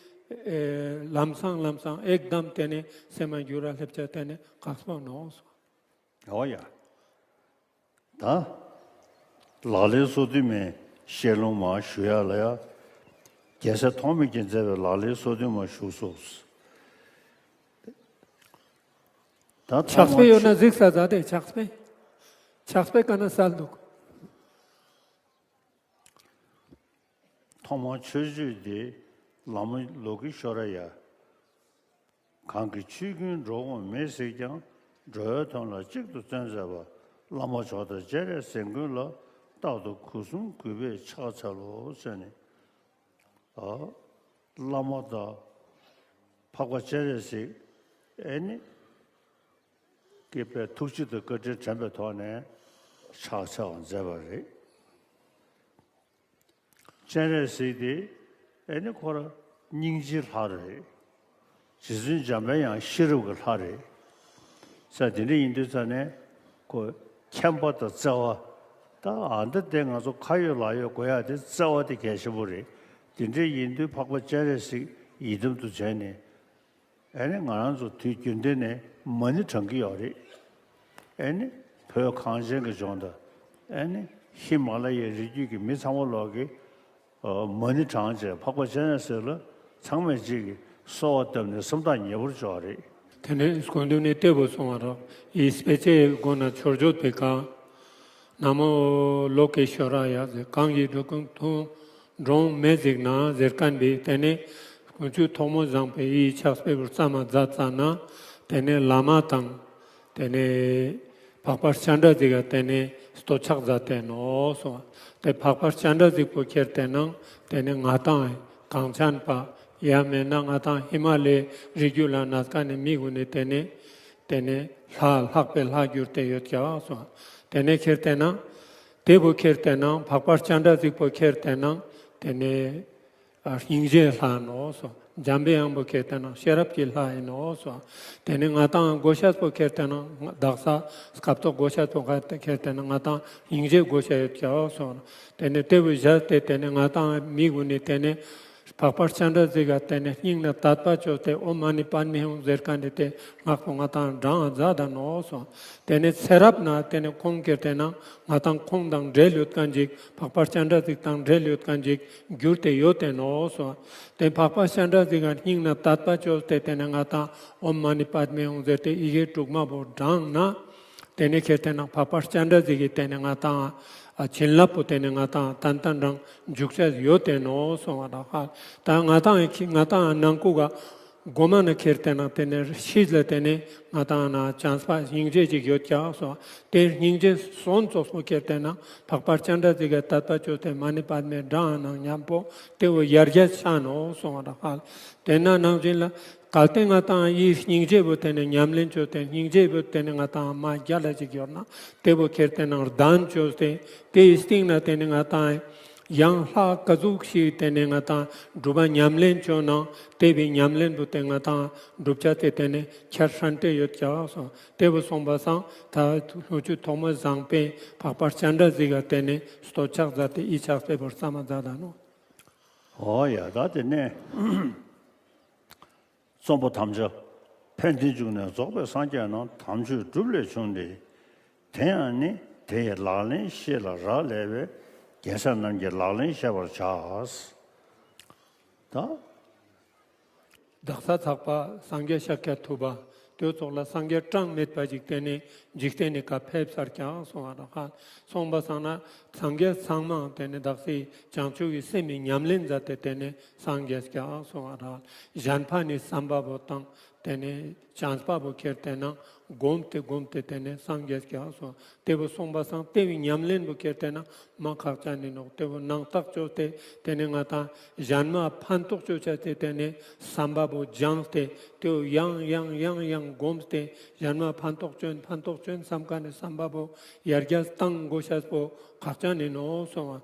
ཨེ་ལམ་སང་ལམ་སང་ཨེག་དམ་ཏེ་ནེ་སེམས་ལ་འགྱུར་ར་སླེབས་ཆ་ཏེ་ནེ་ཁག་པོ་ནོག་སོང་། འོ་ཡ། ད་ལག་ལེན་སོ་བདུན་མའི་བཤད་ལུང་མ་ཞུ་ཡ་ལ་ཡ། རྒྱལ་སྲས་ཐོགས་མེད་ཀྱིས་མཛད་པའི་ལག་ལེན་སོ་བདུན་མ་ཞུ་སོང་། ད་ཕྱག་དཔེ་ཡོད་ན་གཟིགས་ས་མཛད་དེ་ཕྱག་དཔེ། ཕྱག་དཔེ་ཀ་ནེ་སལ་འདུག། ཐོག་མར་མཆོད་བརྗོད་འདི་ལམ་ལུགས་ཀྱི་ཤོ་ར་ཡ། གང་གི་ཆོས་ཀུན་འགྲོ་འོང་མེད་ཟེར་ཀྱང་། འགྲོ་བའི་དོན་ལ་གཅིག་ཏུ་བརྩོན་མཛད་པ། བླ་མ་མཆོག་དང་སྤྱན་རས་གཟིགས་མགོན་ལ། རྟག་ཏུ་སྒོ་གསུམ་གུས་པས་ཕྱག་འཚལ་ལོ་ཟེར་ནས། ཨ་བླ་མ་དང་འཕགས་པ་སྤྱན་རས་གཟིགས་ཨེ་ནི་ཀྱི་པའི་ཐུགས་རྗེ་དང་བཀའ་དྲིན་དྲན་པའི་ཐོག་ནས་ཕྱག་འཚལ་བ་མཛད་པ་རེད། སྤྱན་རས་གཟིགས་དེ་ཨེ་ནི་ཁོ་རང་སྙིང་རྗེའི་ལྷ་རེད། རྗེ་བཙུན་འཇམ་པའི་དབྱངས་ཤེས་རབ་ཀྱི་ལྷ་རེད། ས་དེ་འདྲ་ཡིན་དུས་ཙ་ནས་ཁོ་མཁྱེན་པ་དང་བརྩེ་བ། ད་ཨ་འདི་དེ་ང་ཚོ་ཁ་ཡོད་ལག་ཡོད་དགོས་ཡ་དེ་བརྩེ་བ་དེ་གལ་ཆེན་པོ་རེད། དེ་འདྲ་ཡིན་དུས་འཕགས་པ་སྤྱན་རས་གཟིགས་ཡི་དམ་དུ་བྱས་ནས། ཨེ་ནི་ང་རང་ཚོ་དུས་རྒྱུན་ལྡན་ནས་མ་ཎི་བགྲང་གི་ཡོད་རེད། ཨེ་ནི་བོད་གངས་ཅན་གྱི་ལྗོངས་དང་ཨེ་ནི་ཧི་མ་ལ་ཡའི་རི་རྒྱུད་ཀྱི་མི་ཚང་མ་ལོག་གི་ཨ་མ་ཎི་བགྲང་བྱས་འཕགས་པ་སྤྱན་རས་གཟིགས་ལ་ཚང་མས་གཅིག་གིས་གསོལ་བ་བཏབ་ནས་སུམ་རྟགས་མཉེས་པོར་བྱོས་རེད། དེ་ནས་སྐུ་མདུན་ནས་ལྟེ་བོ་སོང་བ་རོགས། ཡིས་དཔེ་ཆའི་སྒོ་ན་མཆོད་བརྗོད་པའི་ཀ། ན་མོ་ལོ་ཀེ་ཤྭ་ར་ཡ་ཟེར། གང་གི་འགྲོ་ཀུན་མཐོང་གྲོང་མེད་གཟིགས་ན་ཟེར་མཁན་པའི་དེ་ནས་ཀུན་སྤྱོད་ཐོག་མོ་བཟང་པོའི་ཡི་ཕྱག་དཔེ་བོར་བརྩམས་མ་མཛད་ཙ་ན། དེ་ནས་བླ་མ་དང་། དེ་ནས་འཕགས་པ་སྤྱན་རས་གཟིགས་ཀ་དེ་ནས་བསྟོད་ཕྱག་མཛད་དེ་ནོག་སོང་། དེ་འཕགས་པ་སྤྱན་རས་གཟིགས་པོ་ཁྱེར་དེ་ནང་དེ་ནས་ང་ཏང་གངས་ཅན་པ་ཡང་མེད་ན་ང་ཏང་ཧི་མ་ལའི་རི་རྒྱུད་ལ་གནས་མཁན་ནི་མི་གུན་ནི་དེ་ནས་དེ་ནས་ལྷ་ལྷག་པའི་ལྷ་གྱུར་ཏེ་ཡོད་ཀྱག་སོང་། དེ་ནས་ཁྱེར་དེ་ནང་དེ་བོ་ཁྱེར་དེ་ནང་འཕགས་པ་སྤྱན་རས་གཟིགས་པོ་ཁྱེར་དེ་ནང་དེ་ནས་ཨ་སྙིང་རྗེའི་ལྷ་ནོག་སོང་། འཇམ་པའི་དབྱངས་པོ་ཁྱེར་དེ་ནང་ཤེས་རབ་ཀྱི་ལྷ་ཡིན་ནོག་སོང་། དེ་ནས་ང་ཏང་གོ་ཤེས་པོ་ཁྱེར་དེ་ནང་དག་ས་སྐབས་ཐོག་གོ་ཤེས་པོ་ཁྱེར་དེ་ནང་ང་ཏང་སྙིང་རྗེ་གོ་ཤེས་ཡོད་ཀྱག་སོང་། དེ་ནས་དེ་བོ་བཞག་སྟེ་དེ་ནས་ང་ཏང་མི་གུན་ནི་དེ་ནས་འཕགས་པ་སྤྱན་རས་གཟིགས་ཀ་དེ་ནས་སྙིང་ནས་དད་པ་བཅོས་ཏེ་ཨོཾ་མ་ཎི་པདྨེ་ཧཱུྃ་ཟེར་མཁན་དེ་དེ་སྔགས་པོ་ང་ཏང་བགྲང་མཛད་ད་ནོག་སོང་། དེ་ནས་ཚེ་རབས་ན་དེ་ནས་ཁོང་ཁྱེར་དེ་ནང་ང་ཏང་ཁོང་དང་འབྲེལ་ཡོད་མཁན་ཅིག་འཕགས་པ་སྤྱན་རས་གཟིགས་དང་འབྲེལ་ཡོད་མཁན་ཅིག་གྱུར་ཏེ་ཡོད་དེ་ནོག་སོང་། དེ་འཕགས་པ་སྤྱན་རས་གཟིགས་ཀ་སྙིང་ནས་དད་པ་བཅོས་ཏེ་དེ་ནས་ང་ཏང་ཨོཾ་མ་ཎི་པདྨེ་ཧཱུྃ་ཟེར་ཏེ་ཡི་གེ་དྲུག་མ་བོ་བགྲང་ན། དེ་ནས་ཁྱེར་དེ་ནང་འཕགས་པ་སྤྱན་རས་གཟིགས་ཀྱི་དེ་ནས་ང་ཏང་ཨ་བྱིན་རླབས་པོ་དེ་ནས་ང་ཏང་ཏན་ཏན་རང་འཇུག་ཆ་ཡོད་དེ་ནོག་སོང་བ་དང་ཧ། ད་ང་ཏང་ང་ཏང་ནང་ཁུག་ག་ གོ་མ་ན་ཁྱེར་ཏེ་ན་ཏེ་ནེ་ཕྱིས་ལ་ཏེ་ནེ་ང་ཏང་ན་བྱམས་པ་སྙིང་རྗེ་ཅིག་ཡོད་ཀྱག་སོང་། ཏེ་སྙིང་རྗེ་སོན་ཙོགས་པོ་ཁྱེར་ཏེ་ན་འཕགས་པ་སྤྱན་རས་གཟིགས་ཀྱི་དད་པ་ཅོས་ཏེ་མ་ཎི་པདྨའི་སྒྲ་ནང་མཉམ་པོ་ཏེ་བོ་ཡར་རྒྱས་ཆ་ནོག་སོང་བ་ར་ཧ། ཏེ་ན་ནང་བཞིན་ལ་གལ་ཏེ་ང་ཏང་ཡི་སྙིང་རྗེ་བོ་ཏེ་ནེ་ཉམས་ལེན་ཅོས་ཏེ་སྙིང་རྗེ་བོ་ཏེ་ནེ་ང་ཏང་མ་རྒྱལ་ལ་ཅིག་ཡོད་ན་ཏེ་བོ་ཁྱེར་ཏེ་ན་གདན་ཅོས་ཏེ་ཏེའི་སྟེང་ན་ཏེ་ནེ་ང་ཏང་ཡང་ལྷག་ག་ཟུག་ཞིག་ཏེ་ནེ་ང་ཏང་སྒྲུབ་པ་ཉམས་ལེན་ཅོས་ན་ཏེ་བོའི་ཉམས་ལེན་བོ་ཏེ་ང་ཏང་སྒྲུབ་ཅེས་ཏེ་ཏེ་ནེ་ཆ་ཧྲན་ཏེ་ཡོད་ཀྱག་སོང་། ཏེ་བོ་སོང་བ་སང་ད་ལྷོ་ཆུ་ཐོག་མ་བཟང་པོའི་འཕགས་པ་སྤྱན་རས་གཟིགས་ཀ་ཏེ་ནེ་བསྟོད་ཕྱག་མཛད་དེ་ཡིད་ཆེས་པའི་བོར་ས་མ་མཛད་ད་ནོག། འོ་ཡ་ད་ཏེ་ནེ་གཙོ་བོ་དམ་བཅའ། ཕན་བདེའི་འབྱུང་གནས་རྫོགས་པའི་སངས་རྒྱས་རྣམས། དམ་ཆོས་སྒྲུབ་ལས་བྱུང་སྟེ། དེ་ཡང་ནི་དེ་ཡི་ལག་ལེན་ཤེས་ལ་རག་ལས་པས། རྒྱལ་སྲས་རྣམས་ཀྱི་ལག་ལེན་ཤེས་པར་བྱ། ད་དག་ས་ཚགས་པ་སངས་རྒྱས་ཤཱཀྱ་ཐུབ་པ་ཏེ་ཙོགས་ལ་སངས་རྒྱས་གྲངས་མེད་པ་ཅིག་ཏེ་ནེ་འཇིག་རྟེན་ནི་ཀ་ཕེབས་ཚར་ཀྱག་སོང་བ་ར་ཧ། སོང་བ་སང་ན་སངས་རྒྱས་ཚང་མ་ཏེ་ནེ་དག་ས་བྱང་ཆུབ་ཀྱི་སེམས་ཀྱི་ཉམས་ལེན་མཛད་དེ་ཏེ་ནེ་སངས་རྒྱས་ཀྱག་སོང་བ་ར་ཧ། གཞན་ཕན་ནི་བསམ་པ་བོ་དང་ཏེ་ནེ་བྱམས་པ་བོ་ཁྱེར་ཏེ་ན་སྒོམ་སྟེ་སྒོམ་སྟེ་ཏེ་ནེ་སངས་རྒྱས་ཀྱག་སོང་། ཏེ་བོ་སོང་བ་སང་ཏེ་བོའི་ཉམས་ལེན་བོ་ཁྱེར་ཏེ་ན་མ་ཁག་ཅན་ཨིན་ནོག། ཏེ་བོ་ནང་བརྟག་ཅོས་ཏེ་ཏེ་ནེ་ང་ཏང་གཞན་མ་ཕན་ཐོགས་ཅོ་ཅེས་ཏེ་ཏེ་ནེ་བསམ་པ་བོ་སྦྱངས་ཏེ་ཏེ་བོ་ཡང་ཡང་ཡང་ཡང་སྒོམ་སྟེ་གཞན་མ་ཕན་ཐོགས་ཅོ་ཨིན་ཕན་ཐོགས་ཅོ་ཨིན་བསམ་ཁན་ནི་བསམ་པ་བོ་ཡར་རྒྱས་བཏང་དགོས་ཤེས་པོ་ཁག་ཅན་ཨིན་ནོག་སོང་བ།